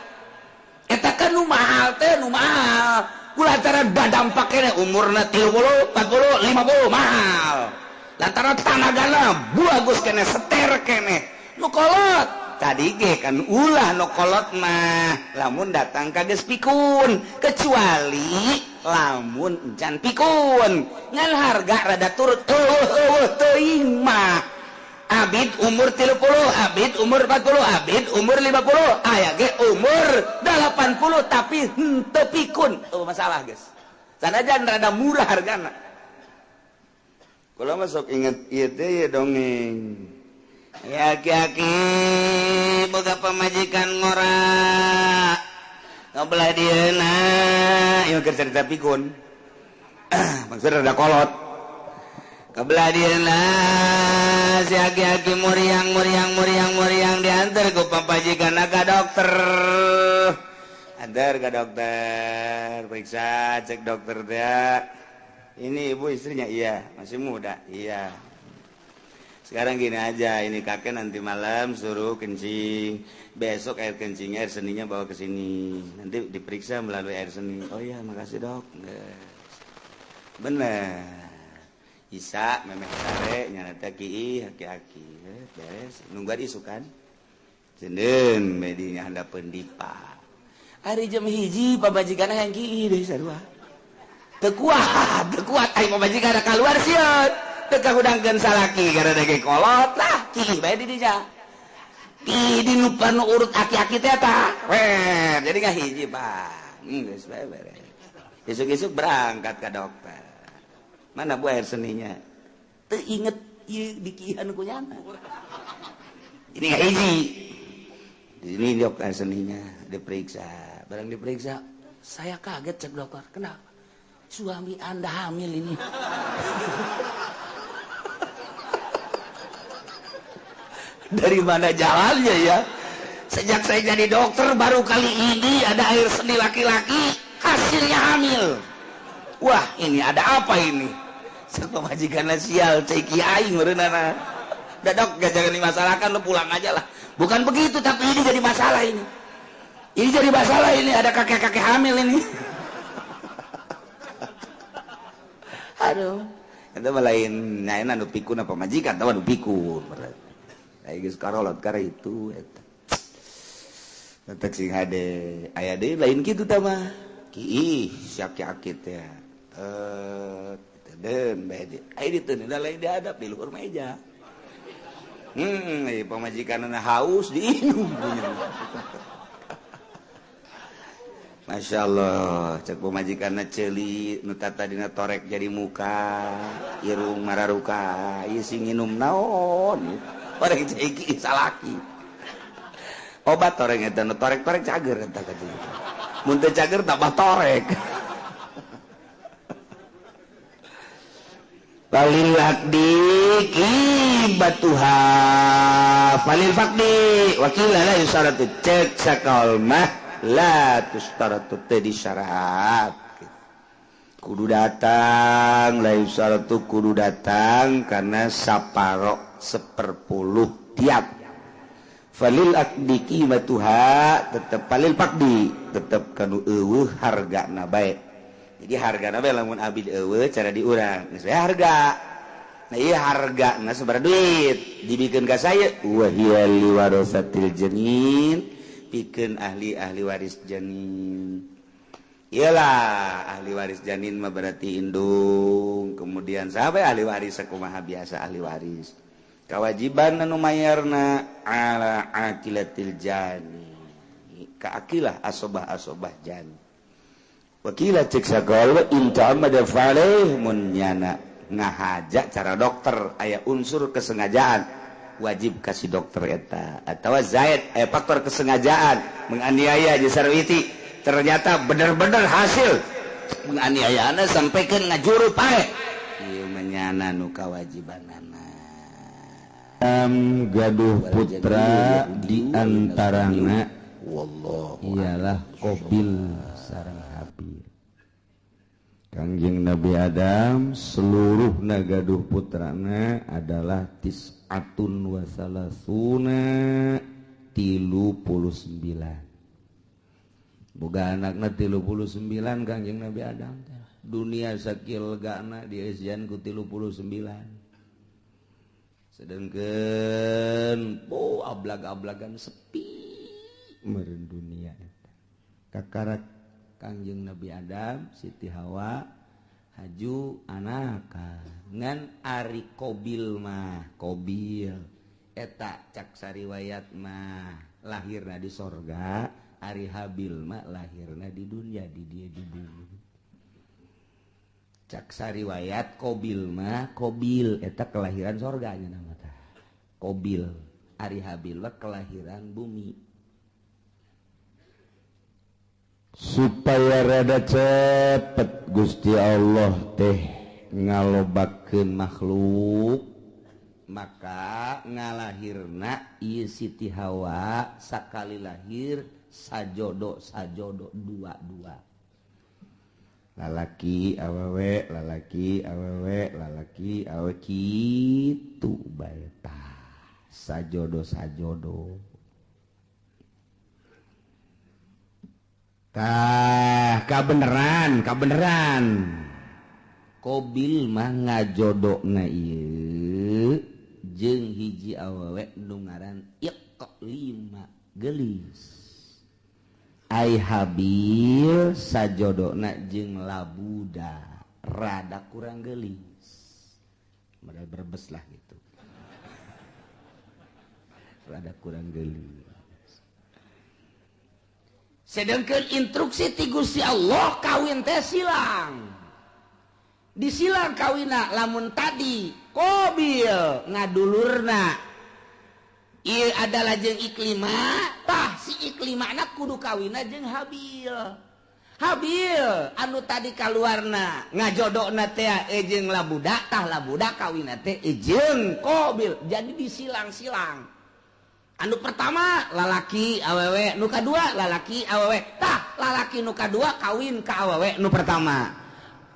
S1: Eta kan nu mahal teh, nu mahal. Kulantaran badampak kene umurna 30, 40, 50 mahal. Lantaran tanagana bagus kene, seter kene. Nu kolot tadi ge kan ulah nu kolot mah lamun datang ka geus pikun, kecuali lamun encan pikun. Ngan harga rada turut eueuh teuing mah. Abid umur 30, abid umur 40, abid umur 50, aya ge umur 80 tapi henteu pikun. Oh masalah guys. Sanajan rada murah hargana. Kula mah sok inget ieu teh ye dongeng. Ya aki-aki boga pamajikan ngora. Ngobelah dieuna, ieu keur carita pikun. Maksudna rada kolot. Kebelah dieuna si aki-aki muriang muriang muriang muriang diantar ku pamajikan ka dokter. Antar ke dokter, periksa, cek dokter teh. Ini ibu istrinya? Iya, masih muda. Iya. Sekarang gini aja, ini kakek nanti malam suruh kencing. Besok air kencingnya, air seninya bawa ke sini. Nanti diperiksa melalui air seni. Oh iya, makasih dok. Bener. Isa memeh sare nyana teh kiih aki-aki beres nungguan isukan jendeun medinya handapeun dipa ari jam 1 pamajikanna hayang kiih deui sarua teu kuat ai pamajikanna kaluar sieun teu kahudangkeun salaki gara dege kolot lah kiih bae di dinya kiih di nu urut aki-aki teh tah jadi ngahiji Pak geus bae beres isuk-isuk berangkat ka dokter. Mana bu air seninya? Teu inget ieu dikihan ku nyana. Ini nggak hiji. Di sini dok air seninya diperiksa. Barang diperiksa, saya kaget cek dokter. Kenapa? Suami Anda hamil ini. Dari mana jalannya ya? Sejak saya jadi dokter baru kali ini ada air seni laki-laki hasilnya hamil. Wah, ini ada apa ini? Pemajikan sial, ceki aing meureunana. Udah dok, gak jangan dimasalahkan, lu pulang aja lah. Bukan begitu, tapi ini jadi masalah ini. Ini jadi masalah ini, ada kakek-kakek hamil ini. Aduh, itu mah lain nyaena nu pikun apa majikan, tahu nu pikun. Ai geus karolot kara itu eta. Tetek sing hade aya deui lain kitu tah mah. Ki siak-akit ya. Den bae aya ditu lain dihadap di luhur meja. Pamajikanna haus diinum. Masya Allah, cek pamajikanna ceuli nu tadina torek jadi muka, irung mararuka, ieu sing nginum naon? Torek cai salaki. Obat torek eta nu torek-torek cager eta ka dieu. Mun teu cager tambah torek. Falil aqdi qibatuha falil faqdi wakila la yusaratu cek sakal mah la tustaratu teu disyarat kudu datang la yusaratu kudu datang karena saparo 1/10 tiap falil aqdi qimatuha tetep falil faqdi tetep kanu eueuh hargana bae. Jadi hargana bae lamun abdi eueuh cara diurang geus harga. Nah ieu hargana sabaraha duit dibikeun ka saya wa hiya liwarasatil janin pikeun ahli-ahli waris janin. Iyalah ahli waris janin mah berarti indung, kemudian sahabat ahli waris sakumaha biasa ahli waris. Kewajiban anu mayarna ala aqilatil jani. Ka aqilah asobah-asobah jani. Wakila cek sagala in ta'ammada fa'alaih mun nyana ngahaja cara dokter aya unsur kesengajaan wajib kasih dokter eta atau zaid aya faktor kesengajaan menganiaya jeung sarwiti ternyata bener-bener hasil menganiayaana sampai ke ngajuru pae ieu menyana nu kawajibanana.
S2: Gaduh putra di antarana
S1: wallahu
S2: ialah Qabil sareng Habil. Kangjeng Nabi Adam seluruh nagaduh putrana adalah tis'atun wa salasuna 39. Boga anakna 39 Kangjeng Nabi Adam teh. Dunia sakil gana dieusian ku 39. Sedangkan oh ablag-ablagan sepi meureun dunia eta. Kakarak Kangjeng Nabi Adam, Siti Hawa haju anaka ngan ari Qabil mah Qabil eta cak sariwayat mah lahirna di sorga, ari Habil mah lahirna di dunia di dia di bumi. Cak sariwayat Qabil mah Qabil eta kelahiran sorganya nama tah Qabil, ari Habil mah kelahiran bumi. Supaya rada cepet Gusti Allah teh ngalobakeun makhluk maka ngalahirna ieu Siti Hawa sakali lahir sajodo sajodo dua-dua lalaki awewe lalaki awewe lalaki awewe kitu bae tah sajodo sajodo. Tah kabeneran kabeneran Qabil mah ngajodona ieu jeung hiji awewe nu ngaran Iqlima geulis. Ai Habil sajodona jeung Labuda rada kurang geulis. Modal berbes lah gitu. Rada kurang geulis. Sedangkan instruksi ti Gusti Allah kawin teh silang. Disilang kawina lamun tadi Qabil ngadulurna ieu adalah jeung Iklima, tah si Iklimana kudu kawina jeung Habil. Habil anu tadi kaluarna ngajodona teh jeung Labuda, tah Labuda kawina teh jeung Qabil. Jadi disilang-silang. Anu pertama lalaki awewe, nu kadua lalaki awewe. Tah lalaki nu kadua kawin ka awewe nu pertama.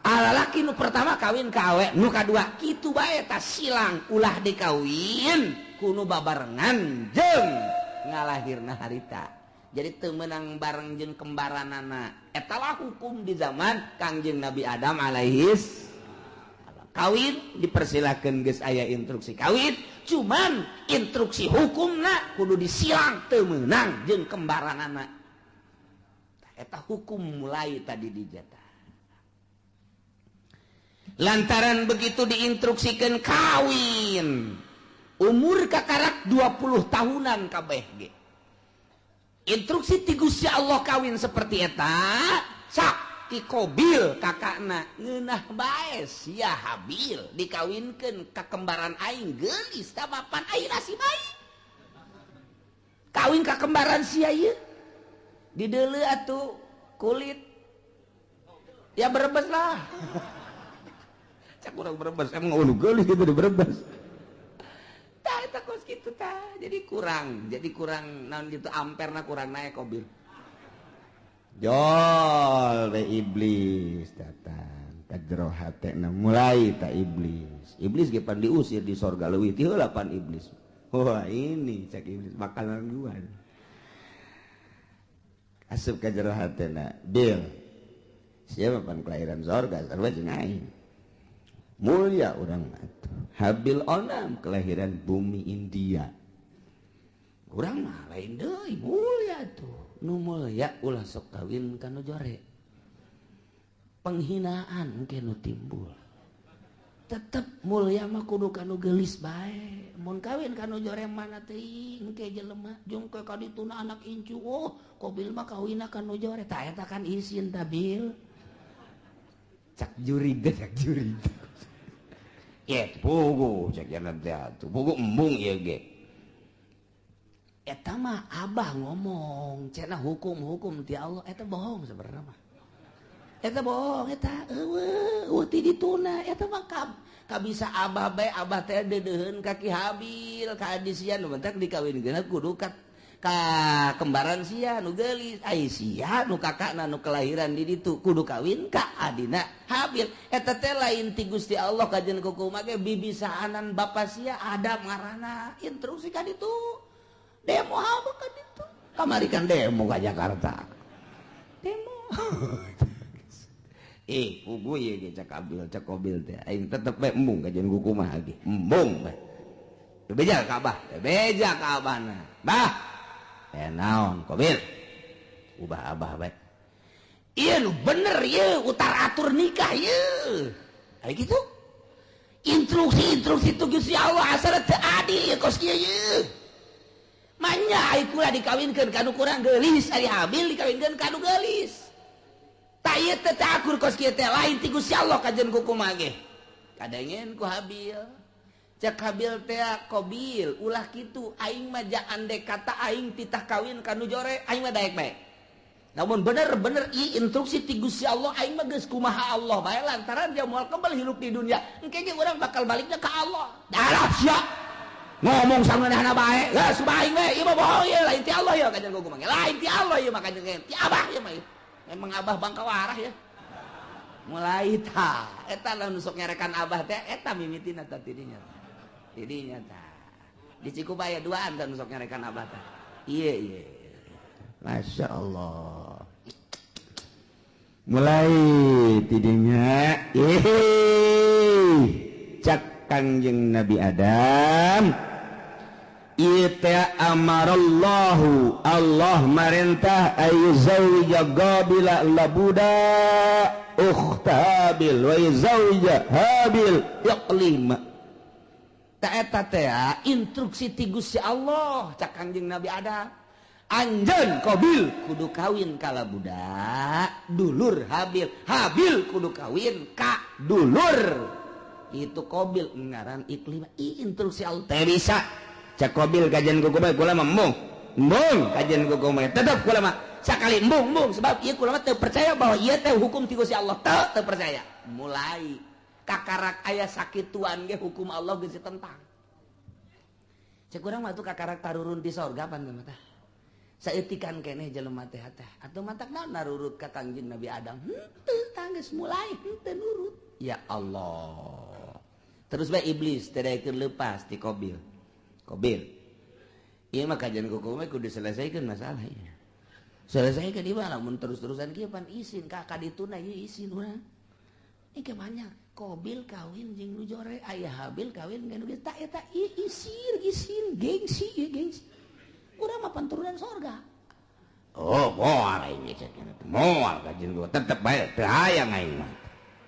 S2: Lalaki nu pertama kawin ka awewe nu kadua. Kitu bae tah silang ulah dikawin ku nu babarengan jeung ngalahirna harita. Jadi teu meunang bareng jeung kembaranana. Eta lah hukum di zaman Kangjeng Nabi Adam alaihis salam. Kawin dipersilakan, geus aya instruksi kawin, cuman instruksi hukumna kudu disilang, teu meunang jeung kembaranana. Eta hukum mulai tadi dijata. Lantaran begitu diinstruksikan kawin, umur kakarak 20 tahunan kabeh ge. Instruksi ti Gusti Allah kawin seperti eta, sak ti Kobil kakakna ngeunah bae sia Habil dikawinkeun ka kembaran aing geulis, tah mapan aing nasib aing kawin ka kembaran sia ieu dideuleu atuh kulit ya Brebes lah. Cak urang Brebes emang ulu geulis gitu di Brebes tah eta kos kitu tah. Jadi kurang naon gitu, amperna kurang naik. Kobil jol we, iblis datang ka jero hatena, mulai tak iblis. Iblis ge pan diusir di sorga, leuwih ti heula pan iblis. Wah, ini cek iblis makanan gua. Asup ka jero hatena, "Bil, siapa pan kelahiran sorga, sarua jeung aing, mulia urang mah. Habil onam kelahiran bumi India, urang mah lain deui, mulia tuh. Nu mulia ulah sok kawin ka nu jore, penghinaan engke nu timbul. Tetep mulia mah kudu ka nu geulis bae. Mun kawin ka nu jore mana teuing engke jelema jung ke ka dituna anak incu, oh, Kobil mah kawinna ka nu jore." Tah, eta kan isin tah, Bil. Cak jurig teh, cak jurig. Ye, pugu cek jalan teh atuh. Pugu embung ieu ge. Eta mah abah ngomong, cenah hukum-hukum ti Allah, eta bohong sebenarnya mah. Eta bohong eta, eueuh, eueuh ti dituna, eta mah kabisa abah bae, abah teh deudeuheun ka Ki Habil, ka adi sia nu bentak dikawinkeun kudu ka kembaran sia nu geulis. Ai sia nu kakakna nu kelahiran di ditu kudu kawin ka adina Habil. Eta teh lain ti Gusti Allah kajen kukumaha ge, bibisaanan bapa sia Adam ngaranna, instruksi ka ditu. Demo apa ka ditu? Kamari kan demo ka Jakarta. Demo. Eh, pugu ieu ge cak Abil, cak Kobil teh. Aing tetep bae embung kajen kukumaha ge. Embung bae. Bebeja ka abah, bebeja ka abahna. Bah. Eh, naon Kobil? Ubah abah bae. Ieu nu bener ieu utar atur nikah ieu. Kayak gitu. Instruksi-instruksi itu Gusti Allah asal teu adil ieu kos kieu ieu. Manya ai kula dikawinkeun ka nu kurang geulis, ari Habil dikawinkeun ka nu geulis. Tak ieu teh teu akur kos kieu teh, lain ti Gusti Allah kajen kukumaha ge. Kadengen ku Habil. Cek Habil teh, "Kobil, ulah kitu, aing mah ja andek kata aing titah kawin ka nu jore, aing mah daek bae. Namun bener-bener i instruksi ti Gusti Allah, aing mah geus kumaha Allah bae, lantaran dia moal kebal hirup di dunia. Engke ge urang bakal baliknya ka Allah." Darah sia. Ngomong sangeunahna bae, geus ubah aing we, ieu mah bohong ieu, lain ti Allah ieu kajen kukumaha. Lain ti Allah ieu mah kajen ti abah ieu mah. Emang abah bangka warah ya." Mulai ta, eta lah nu sok nyarekan abah teh, eta mimitina tah tidinya. Tidinya tah. Di Cikubaya duaan tah nu sok nyarekan abah teh. Iya. Masya Allah.
S1: Mulai tidinya, ih, cak Kangjeng Nabi Adam, ieu teh amarallahu, Allah marentah ayyuzawwija Qabila labuda ukhta Habil wa yuzawwija Habil Iqlima.
S2: Ta eta teh instruksi ti Gusti Allah, cak Kangjeng Nabi Adam. Anjeun Qabil kudu kawin ka budak dulur Habil, Habil kudu kawin ka dulur itu Qabil ngaran Iklimah. I instruksi Allah
S1: teh bisa. Cak Qabil, kajian kuku bae kula mah embung, embung kajian kuku bae, tetep kula mah sakali embung, embung,
S2: sebab ieu kula mah teu percaya bahwa ieu teh hukum ti Gusti Allah, teu teu percaya. Mulai kakarak aya sakituan ge hukum Allah geus ditentang. Cek urang mah tuh kakarak tarurun di sorga pan mah tah. Saeutikan keneh jelema teh teh atuh, matak naon narurut ka Kangjeng Nabi Adam henteu, tanggeus mulai henteu nurut. Ya Allah, terus bae iblis teu daekeun leupas ti Qabil. Qabil, ieu mah kajian kuku mah kudu diselesaikan masalah ieu, selesaikan. Di mana mun terus-terusan kieu pan isin ka ka dituna ieu, isin urang. Ini kemana? Kobil kawin jeung nu jore, aya Habil kawin jeung nu tak eta isir isin gengsi ya gengsi. Urang mah turunan sorga. Oh, moal aing cek moal kajeun gua tetep bae teu hayang aing mah.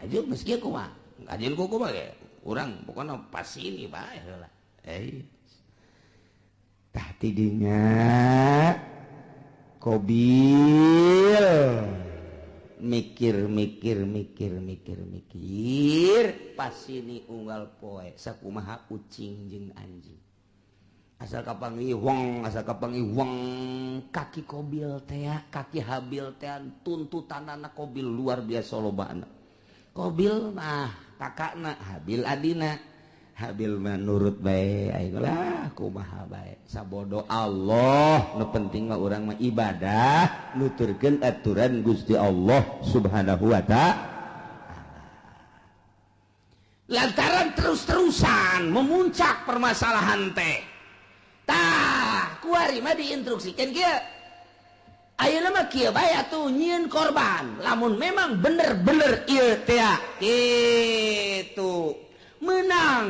S2: Ajeun geus kieu kumaha? Kajeun ku kumaha ge? Urang pokona pas ini bae heula. Eh. Tah tidinya Kobil mikir mikir mikir mikir mikir pas ini unggal poe sakumaha kucing jeung anjing asal kapanggih wong asal kapanggih wong kaki Kobil teh kaki Habil teh tuntutanana Kobil luar biasa lobana. Kobil mah kakakna Habil adina Habil mah nurut bae aing lah kumaha bae sabodo Allah nu penting mah urang mah ibadah nuturkeun aturan Gusti Allah Subhanahu wa ta'ala. Lantaran terus-terusan memuncak permasalahan teh tah kuari mah diinstruksikeun kieu ayeuna mah kieu bae atuh nyieun korban lamun memang bener-bener ieu teh kitu menang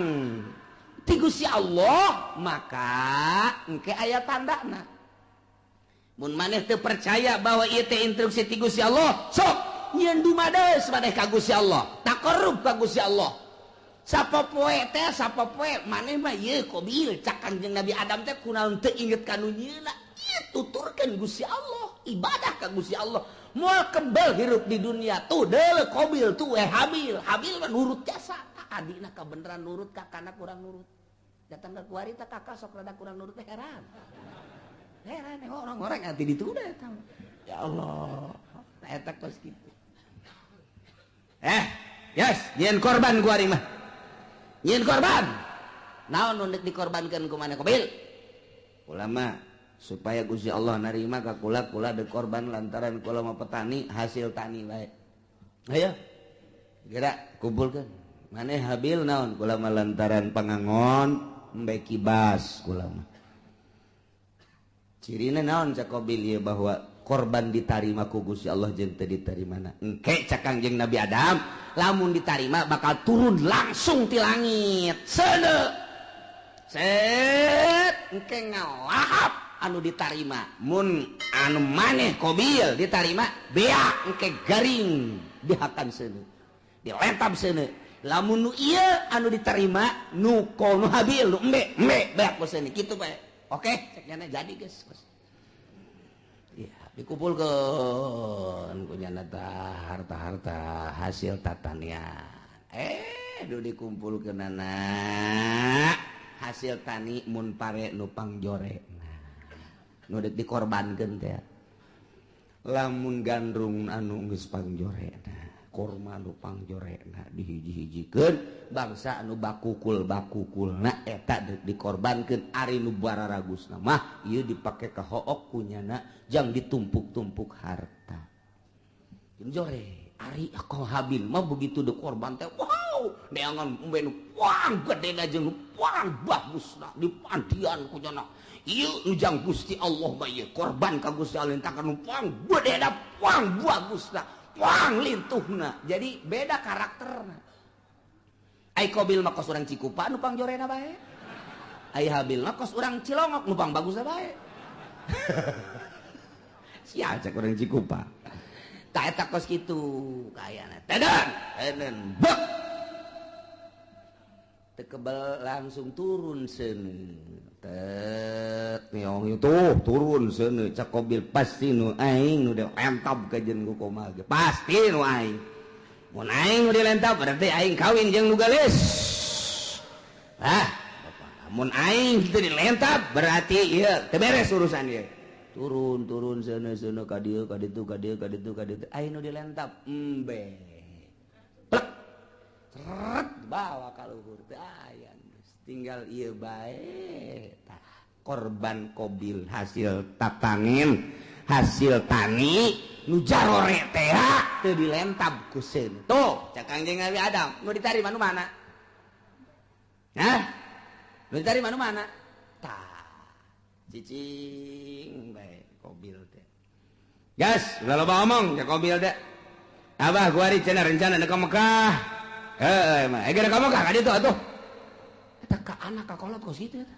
S2: ti Gusti Allah maka engke aya tandana. Mun maneh teu percaya bahwa ieu teh instruksi ti Gusti Allah sok nyieun dumades maneh ka Gusti Allah taqarrub ka Gusti Allah sapopoe teh sapopoe maneh mah ieu Kobil cak Kangjeng Nabi Adam teh kunaon teu inget ka nu nyieunna ieu tuturkeun Gusti Allah ibadah ka Gusti Allah moal kebel hirup di dunia tuh deuleu Kobil tuh Habil Habil mah nurut jasa adina kebenaran nurut kakana kurang nurut datang ke kuari teh kakak sok rada kurang nurut teh heran heran orang-orang anti ditunda eta ya Allah eta kos kitu yes nyieun korban kuari mah nyieun korban naon nu deuk dikorbankeun ku maneh Kobil ulama supaya Gusti Allah narima ka kula kula deuk korban lantaran kula mah petani hasil tani bae ayo geura kumpulkeun maneh Habil naon kula mah lantaran pangangon embe kibas kula mah cirina naon cak Kobil ieu bahwa korban ditarima ku Gusti Allah jeung teu ditarimana engke cak Kangjeng Nabi Adam lamun ditarima bakal turun langsung ti langit seuneu set engke ngalahap anu ditarima mun anu maneh Kobil ditarima beak engke garing dihakan seuneu dilentab seuneu lamun nu ieu anu diterima nu nu Habil nu embe embe beak boseun kitu bae. Oke cek nyana jadi geus ya dikumpulkeun ku nyana harta-harta hasil tatanian duh dikumpulkeunana hasil tani mun pare nu pangjorena nu deuk dikorbankeun teh lamun gandrung anu geus pangjorena korma nu pangjorena dihiji-hijikeun bangsa anu bakukul-bakukulna eta deuk dikorbankeun ari nu bararagusna mah ieu dipake ka hook kunyana jang ditumpuk-tumpuk harta jeung jore ari ako Habil mah begitu deuk korban teh wow neangan embe nu puang gedena jeung nu puang bagusna dipandian kunyana ieu nu jang Gusti Allah mah ieu korban ka Gusti Allah tah nu puang gedena puang bagusna puang lintuhna jadi beda karakterna. Ai Kobil mah kos urang Cikupa nu pangjorena bae ai Habil mah kos urang Cilongok nu pang bagusna bae sia cek urang Cikupa tah eta kos kitu kayana teden teden bek teu kebel langsung turun seuneu tet nyong tuh turun seuneu cak Kobil pasti nu aing nu dilentab ka jeung ku komal ge pasti nu aing mun aing nu dilentab berarti aing kawin jeung nu geulis ah mun aing teu dilentab berarti ieu teu beres urusan ieu turun turun seuneu seuneu ka dieu ka ditu ka dieu ka ditu ka ditu aing nu dilentab embe plek seret bawa ka luhur teu aya tinggal ieu bae tah korban Kobil hasil tatanin hasil tani nu jarore teh teu dilentab ku seun tuh cak Kangjeng Nabi Adam nu ditarima nu mana hah nu ditarima nu mana tah cicing bae Kobil teh gas ulah loba omong cak Kobil teh
S1: Abah kuari cenah rencana ka Mekah. Heeh mah eger ka Mekah ka ditu atuh. Eta ka anak ka kolot kos kitu eta.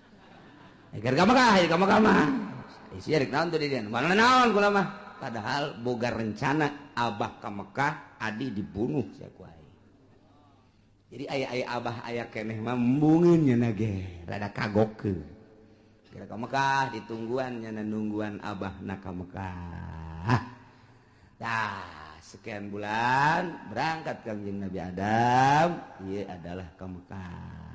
S1: Eger ka Mekah, ka Mekah mah. Isi rek naon tuh di dieu? Mana naon kula mah. Padahal boga rencana abah ka Mekah, adi dibunuh sia ku aing. Jadi aya-aya abah aya keneh mah embungeun nya ge, rada kagokeun. Kira ka Mekah ditungguan nya nungguan abah na ka Mekah. Tah, sekian bulan berangkat Kangjeng Nabi Adam, ieu adalah ka Mekah.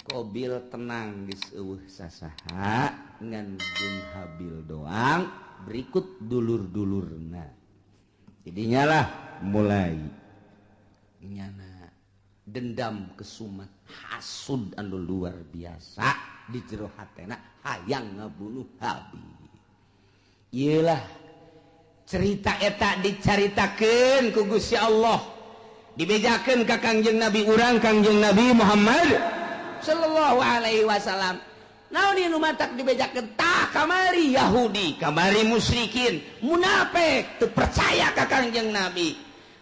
S1: Qabil tenang geus eueuh sasaha ngan jeung Habil doang, berikut dulur-dulurna. Jadinya lah mulai nyana dendam kesumat hasud anu luar biasa di jero hatena hayang ngabunuh Habil. Iyalah cerita eta dicaritakeun ku Gusti Allah, dibejakeun ka Kangjeng Nabi urang Kangjeng Nabi Muhammad sallallahu alaihi wasallam. Naon ieu nu matak dibejakeun? Tah kamari Yahudi, kamari musyrikin, munafik teu percaya ka Kangjeng Nabi.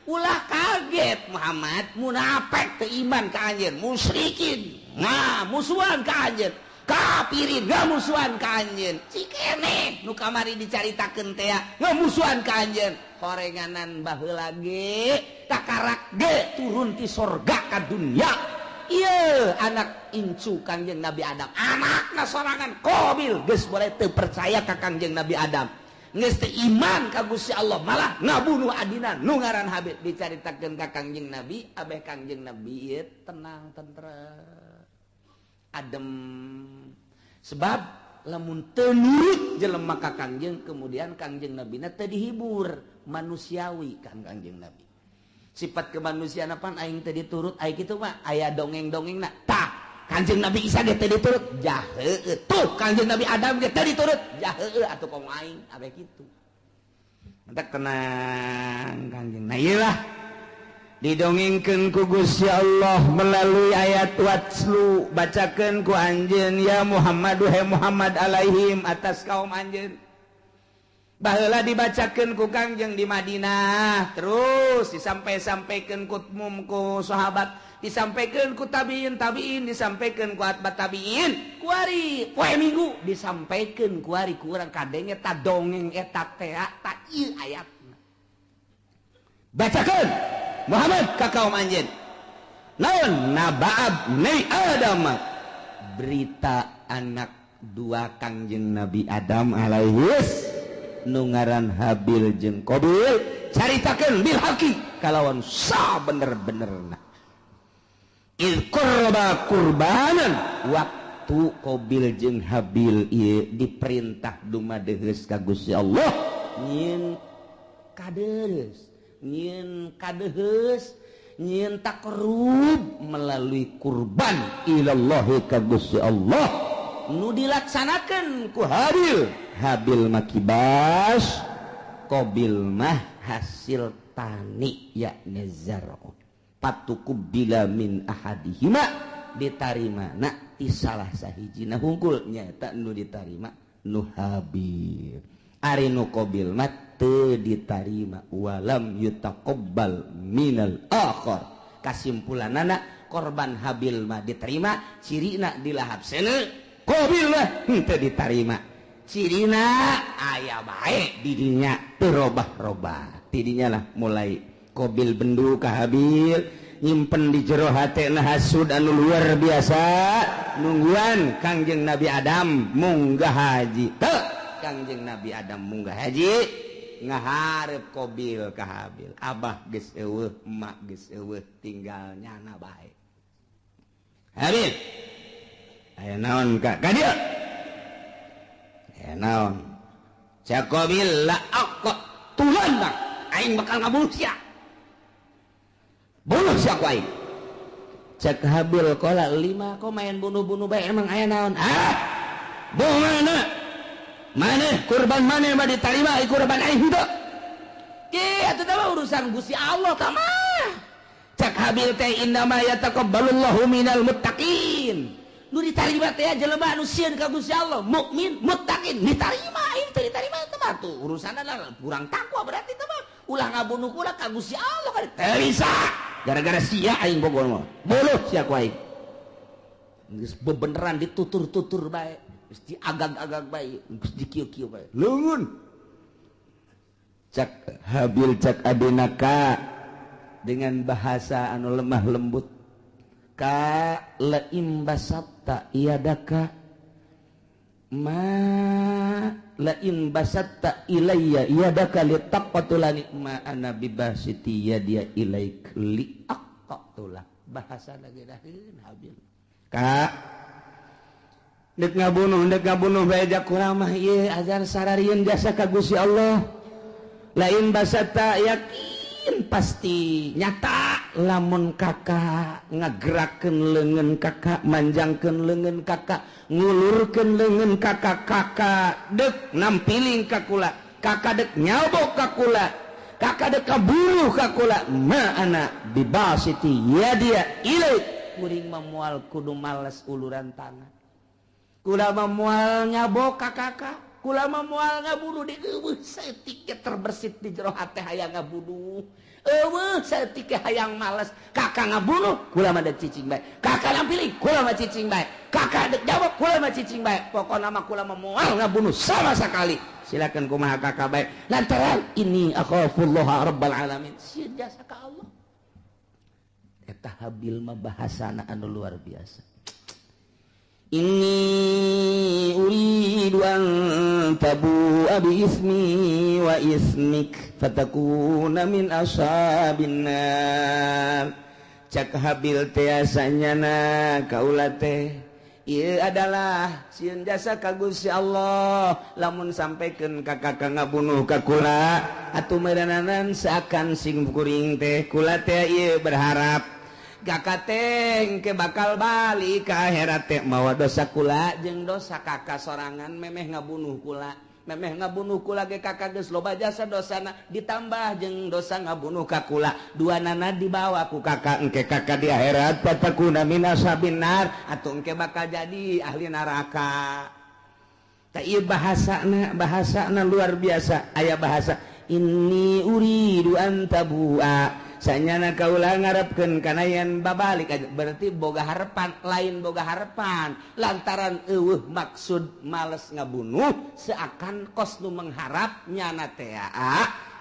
S1: Ulah kaget Muhammad, munafik teu iman ka anjeun, musyrikin nah musuhan ka anjeun, kafirin ngamusuhan ka anjeun. Cikene nu kamari dicaritakeun teh ngamusuhan ka anjeun. Horenganan baheula ge takarak ge turun ti sorga ka dunya. Ieu anak incu Kangjeng Nabi Adam, anakna sorangan Qabil geus boleh teu percaya ka Kangjeng Nabi Adam, geus teu iman ka Gusti Allah, malah ngabunuh adina nu ngaran Habil. Dicaritakeun ka Kangjeng Nabi, abeh Kangjeng Nabi ieu tenang tentrem adem, sebab lamun teu nurut jelema ka Kangjeng, kemudian Kangjeng Nabina teu dihibur manusiawi kan Kangjeng Nabi. Sifat kemanusiaan apaan aing teu diturut, aing kitu mah aya dongeng-dongengna. Tah, Kangjeng Nabi Isa ge teu diturut, jaheueuh. Tuh Kangjeng Nabi Adam ge teu diturut, jaheueuh atuh komo aing abeh kitu. Entek tenang Kangjeng. Nah ieu lah didongengkeun ku Gusti Allah melalui ayat watslu, bacakeun ku anjeun ya Muhammad he Muhammad alaihim atas kaum anjeun. Baheula dibacakeun ku Kangjeng di Madinah, terus disampai-sampaikeun ku mum ku sahabat, disampaikeun ku tabiin tabiin, disampaikeun ku atba tabiin, kuari poe Minggu disampaikeun kuari ku urang kadenge ta dongeng eta teh ta ieu ayatna. Bacakeun Muhammad ka kaum anjeun. Naon nabaab ni Adam, berita anak dua Kangjeng Nabi Adam alaihis nu ngaran Habil jeung Qabil, caritakeun bil haqi kalawan sa bener-benerna. Il qurba qurbanan, waktu Qabil jeung Habil ieu diperintah dumadeheus ka Gusti Allah nyieun kadeus, nyieun kadeheus, nyieun takrub melalui kurban ilallahi ka Gusti Allah nu dilaksanakeun ku Habil. Habil mah kibas, Qabil mah hasil tani yakni zar'u. Patuqubila min ahadihima, ditarima na ti salah sahijina hungkul nyaeta nu ditarima nu Habil. Ari nu Qabil mah teu ditarima, walam yutaqabbal minal akhar. Kasimpulanana korban Habil mah diterima, cirina dilahap seuneu, Qabil mah henteu ditarima. Cirina aya bae di dinya teu robah-robah. Tidinya lah mulai Qabil bendu ka Habil, nyimpen di jero hatena hasud anu luar biasa, nungguan Kangjeng Nabi Adam munggah haji. Teu Kangjeng Nabi Adam munggah haji ngaharep Qabil ka Habil. Abah geus eueuh, emak geus eueuh, tinggal nyana bae. Habil, aya naon ka ka dieu? Aya naon? Cak Qabil la aqtulan bang, aing bakal ngabunuh sia. Bunuh sia ku aing. Cak Habil qala lima kok main bunuh-bunuh bae emang aya naon? Ah, mana? Maneh kurban maneh mah ditarima, kurban aing henteu. Ki atuh teh urusan Gusti Allah tah mah. Cak Habil teh innama yataqabbalullahu minal muttaqin. Nu ditarima teh jelema anu sieun ka Gusti Allah, mukmin, muttaqin, ditarima. Aing teu ditarima teh mah tuh urusanna kurang takwa berarti teh mah.
S2: Ulah ngabunuh kula ka Gusti Allah kan teu bisa. Gara-gara sia aing bogor mah. Buluh sia ku aing. Geus bebeneran ditutur-tutur bae, geus diagag-agag bae, geus dikieu-kieu bae. Leungeun. Cak Habil cak adina ka dengan bahasa anu lemah lembut. Ka laim basatta yadaka ma lain basatta ilayya yadaka litaqtulani ma ana bibasiti yadiya ilaik liaqtula. Bahasa lagi daheun Habil. Ka dek ngabunuh bae jak kurang mah ieu azan sararieun jasa ka Gusti Allah. Lain basatta yakin pasti nyata lamun kakak ngagerakeun leungeun kakak, manjangkeun leungeun kakak, ngulurkeun leungeun kakak, kakak dek nampiling ka kula, kakak dek nyabok ka kula, kakak dek kaburuh ka kula, ma ana bibasiti yadia ilaik. Kuring mah moal kudu males uluran tangan, kula mah moal nyabok ka kakak, kula mah moal ngabunuh di eueuh saeutik ge terbersit di jero hate hayang ngabunuh. Eueuh saeutik ge hayang males, kakak ngabunuh kula mah dek cicing bae, kakak nampiling kula mah cicing bae, kakak dek jawab kula mah cicing bae, pokona mah kula mah moal ngabunuh sama sekali. Silakan kumaha kakak bae lantaran ini akhafullah rabbal alamin, sieun jasa ka Allah. Eta Habil mah bahasana anu luar biasa. Inni uridu an tabu'a bi ismi wa ismik fatakuna min ashabin nar. Cak Habil teh asanyana kaula teh ieu adalah sieun jasa ka Gusti Allah lamun sampaikan ka kakak ngabunuh ka kula atuh meureunanan seakan sing kuring teh kula teh ieu berharap kakak teh engke bakal balik ka akhirat teh mawa dosa kula jeung dosa kakak sorangan memeh ngabunuh kula, memeh ngabunuh kula ge kakak geus loba jasa dosana ditambah jeung dosa ngabunuh ka kula, dua nana dibawa ku kakak engke kakak di akhirat fatakuna min ashabin nar atuh engke bakal jadi ahli neraka. Tah ieu bahasana, bahasana luar biasa. Aya bahasa inni uridu an tabu'a, sanyana kaula ngarepkeun kana yen babalik, berarti boga harepan, lain boga harepan lantaran eueuh maksud males ngabunuh seakan kos nu mengharap nyana teh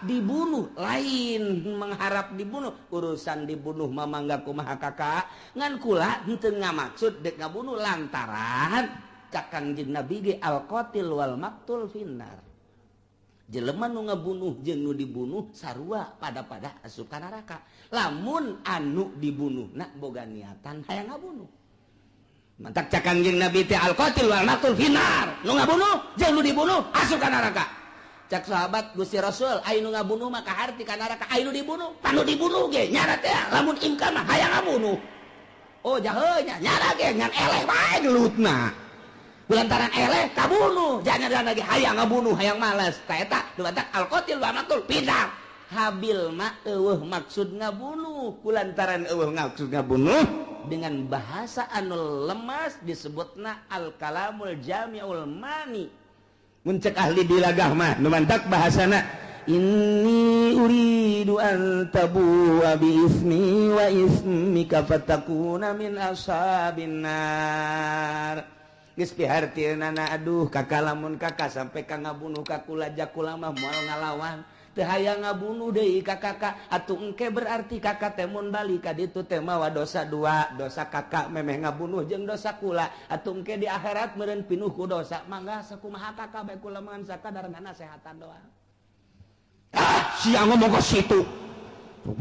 S2: dibunuh, lain mengharap dibunuh, urusan dibunuh mah mangga kumaha kakak ngan kula henteu ngamaksud dek ngabunuh lantaran cak Kangjeng Nabi ge al qatil wal maqtul finnar. Jelema nu ngabunuh jeung nu dibunuh sarua pada-pada asup ka neraka. Lamun anu dibunuh na boga niatan hayang ngabunuh. Mantak cak Kangjeng Nabi teh al qatil wal maqtul finnar. Nu ngabunuh jeung nu dibunuh asup ka neraka. Cak sahabat Gusti Rasul, ai nu ngabunuh mah kaharti ka neraka, ai nu dibunuh, panu dibunuh ge nyara teh lamun imkan mah hayang ngabunuh. Oh jahe nya nyara ge ngan eleh bae gelutna. Lantaran eleh kabunuh, jangan lagi hayang ngabunuh, hayang males. Ta eta dumantak al qatil wa maqtul pindah. Habil mah eueuh maksud ngabunuh, kulantaran eueuh maksud ngabunuh dengan bahasa anu lemas disebutna al kalamul jami'ul mani. Mun cek ahli bilagah mah dumantak bahasana inni uridu an tabu'a bi ismi wa ismika fatakuna min ashabin nar. Geus pihartieunana aduh kakak lamun kakak sampai ka ngabunuh ka kula jakula mah moal ngalawan teu hayang ngabunuh deui ka kakak atuh engke berarti kakak teh mun balik ka ditu teh mawa dosa dua, dosa kakak memeh ngabunuh jeung dosa kula atuh engke di akhirat meureun pinuh ku dosa mangga sakumaha kakak bae kula mah sakadar nasehatan doang. Ah sia ngomong ka situ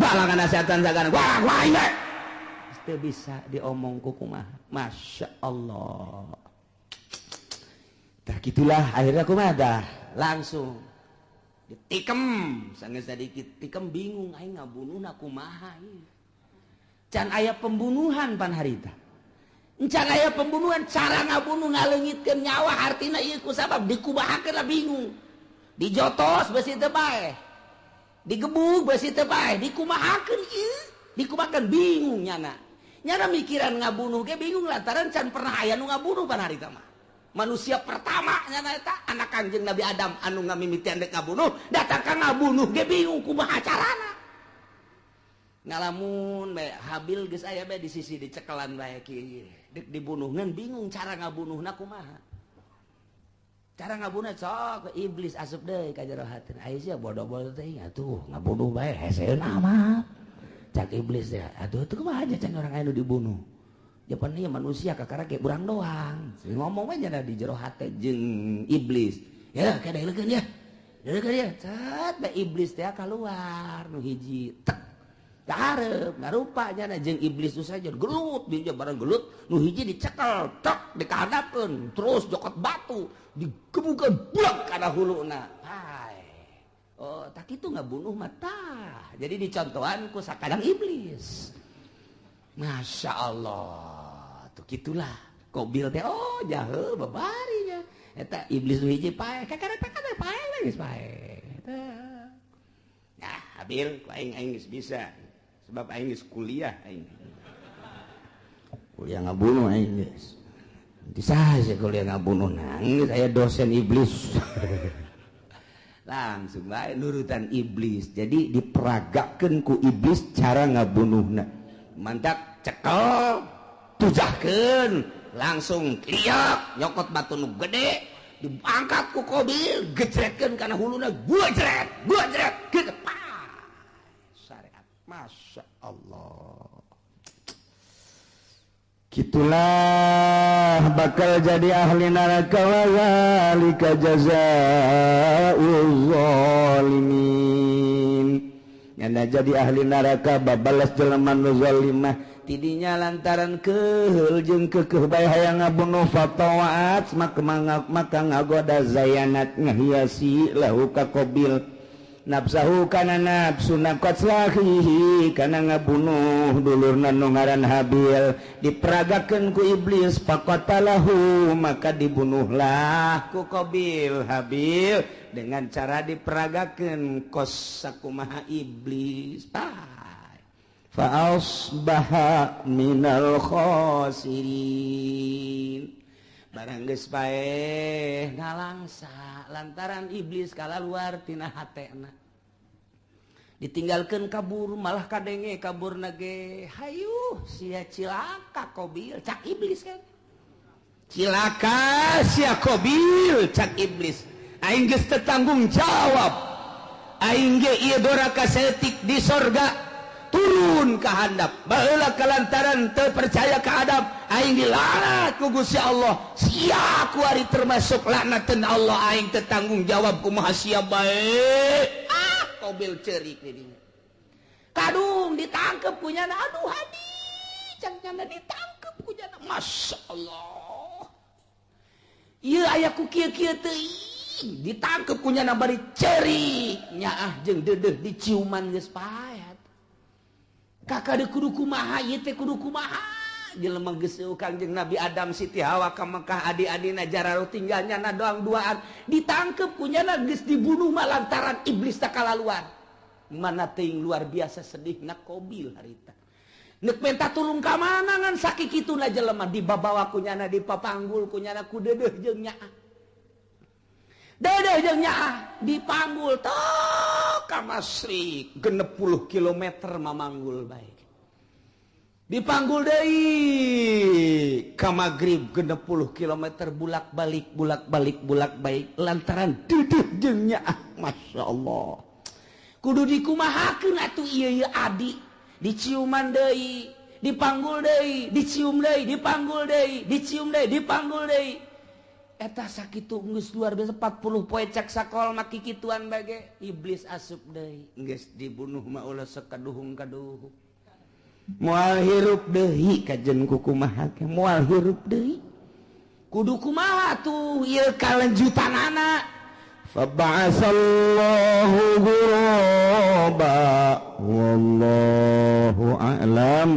S2: balangan nasehatan sagana wah wah ieu teu bisa diomong ku kumaha. Masya Allah. Tah gitulah akhirnya kumaha dah langsung ditikem sanggeus sadikit tikem bingung aing ngabunuhna kumaha ieu. Can aya pembunuhan pan harita. Can aya pembunuhan cara ngabunuh ngaleungitkeun nyawa artina ieu ku sabab dikumahakeun lah bingung. Dijotos beusi teu bae. Digebug beusi teu bae, dikumahakeun ieu, dikumahakeun bingung nyana. Nyana mikiran ngabunuh ge bingung lantaran can pernah aya nu ngabunuh pan harita mah. Manusia pertama nya eta anak Kangjeng Nabi Adam anu ngamimitian dek ngabunuh, datang ka ngabunuh ge bingung kumaha carana. Ngalamun bae Habil geus aya bae di sisi dicekelan bae kieu. Dek dibunuh ngan bingung cara ngabunuhna kumaha. Cara ngabunuh sok iblis asup deui ka jero hatina. Aya sia bodoh-bodoh teh atuh ngabunuh bae heseun amat. Cak iblis teh atuh teu kumaha aja can orang anu dibunuh. Japan ieu manusia kakara ge urang doang. Ngomong we nya di jero hate jeung iblis. Ya kadeulekeun ya. Deulekeun ya. Cet bae iblis teh kaluar nu hiji. Tek. Kahareup ngarupa nya jeung iblis nu saja gelut dia barang gelut nu hiji dicekel tek dikahadapkeun terus jokot batu digebukeun buak kana huluna. Hai. Oh, tak kitu ngabunuh mah tah. Jadi dicontohan ku sakadang iblis. Masya Allah, tuh gitulah. Kobil teh, oh jahe babarinya. Eta iblis nu hiji paeh, kakara kakara paeh geus paeh. Nah, Habil, ku aing aing geus bisa. Sebab aing geus kuliah aing. Kuliah ngabunuh aing geus. Bisa sih kuliah ngabunuh nangis aya dosen iblis. Langsung bae nurutan iblis. Jadi diperagakeun ku iblis cara ngabunuhna. Mantak cekel tujahkeun langsung liak nyokot batu nu gede diangkat ku Kobil gejretkeun kana huluna gua jret gitu syariat. Masya Allah,
S1: gitulah bakal jadi ahli neraka wa zalika jazaa'uz zalimin. Nyana jadi ahli neraka babalas jelema nu zalimah tidinya lantaran keheul jeung keukeuh bae hayang ngabunuh fatawaat maka ngagoda zayanat ngahiasi lahu ka Qabil nafsahu kana nafsu naqatlahihi kana ngabunuh dulurna nu ngaran Habil diperagakeun ku iblis faqatalahu maka dibunuhlah ku Qabil Habil dengan cara diperagakeun kos sakumaha iblis. Fa asbaha minal khasirin. Barang geus paeh ngalangsa lantaran iblis kalaluar tina hatena. Ditinggalkeun kabur malah kadenge kaburna ge hayuh sia cilaka Qabil cak iblis kan.
S2: Cilaka sia Qabil cak iblis. Aing geus teu tanggung jawab. Aing ge ieu doraka saeutik di sorga turun ka handap. Baheula kalantaran teu percaya ka Adam, aing dilaknat ku Gusti Allah. Sia kuari termasuk laknateun Allah, aing teu tanggung jawab kumaha sia bae. Ah, Qabil ceurik di dinya. Kadung ditangkep ku nyana, aduh hadi, cang nyana ditangkep ku nyana. Masya Allah. Ieu aya ku kieu-kieu teuing, ditangkep ku nyana bari ceurik, nyaah jeung deudeuh diciuman geus paet. Kakak de kudu kumaha ieu teh kudu kumaha jelema geus Kangjeng Nabi Adam Siti Hawa ka Mekah adi-adina jararo tinggal nyana doang duaan ditangkep ku nyana geus dibunuh mah lantaran iblis takalaluan. Mana teuing luar biasa sedihna Qabil harita. Neuk menta tulung ka mana ngan sakikituna jelema dibabawa ku nyana dipapanggul ku nyana ku deudeuh jeung nyaah. Deudeuh jeung nyaah dipanggul tok ka Masrik 60 km mamanggul bae. Dipanggul deui ka magrib 60 km bulak-balik bulak-balik bulak-balik lantaran deudeuh jeung nyaah. Masya Allah. Kudu dikumahakeun atuh ieu ieu adi diciuman deui, dipanggul deui, dicium deui, dipanggul deui, dicium deui, dipanggul deui. Eta sakitu geus luar biasa 40 poe cek sakol mah kikituan bage iblis asup deui geus dibunuh mah ulah sekaduhung-kaduhung moal hirup deui kajen ku kumaha ge moal hirup deui kudu kumaha tuh ieu kalanjutanana.
S1: Faba'asallahu ghuraba wallahu a'lam.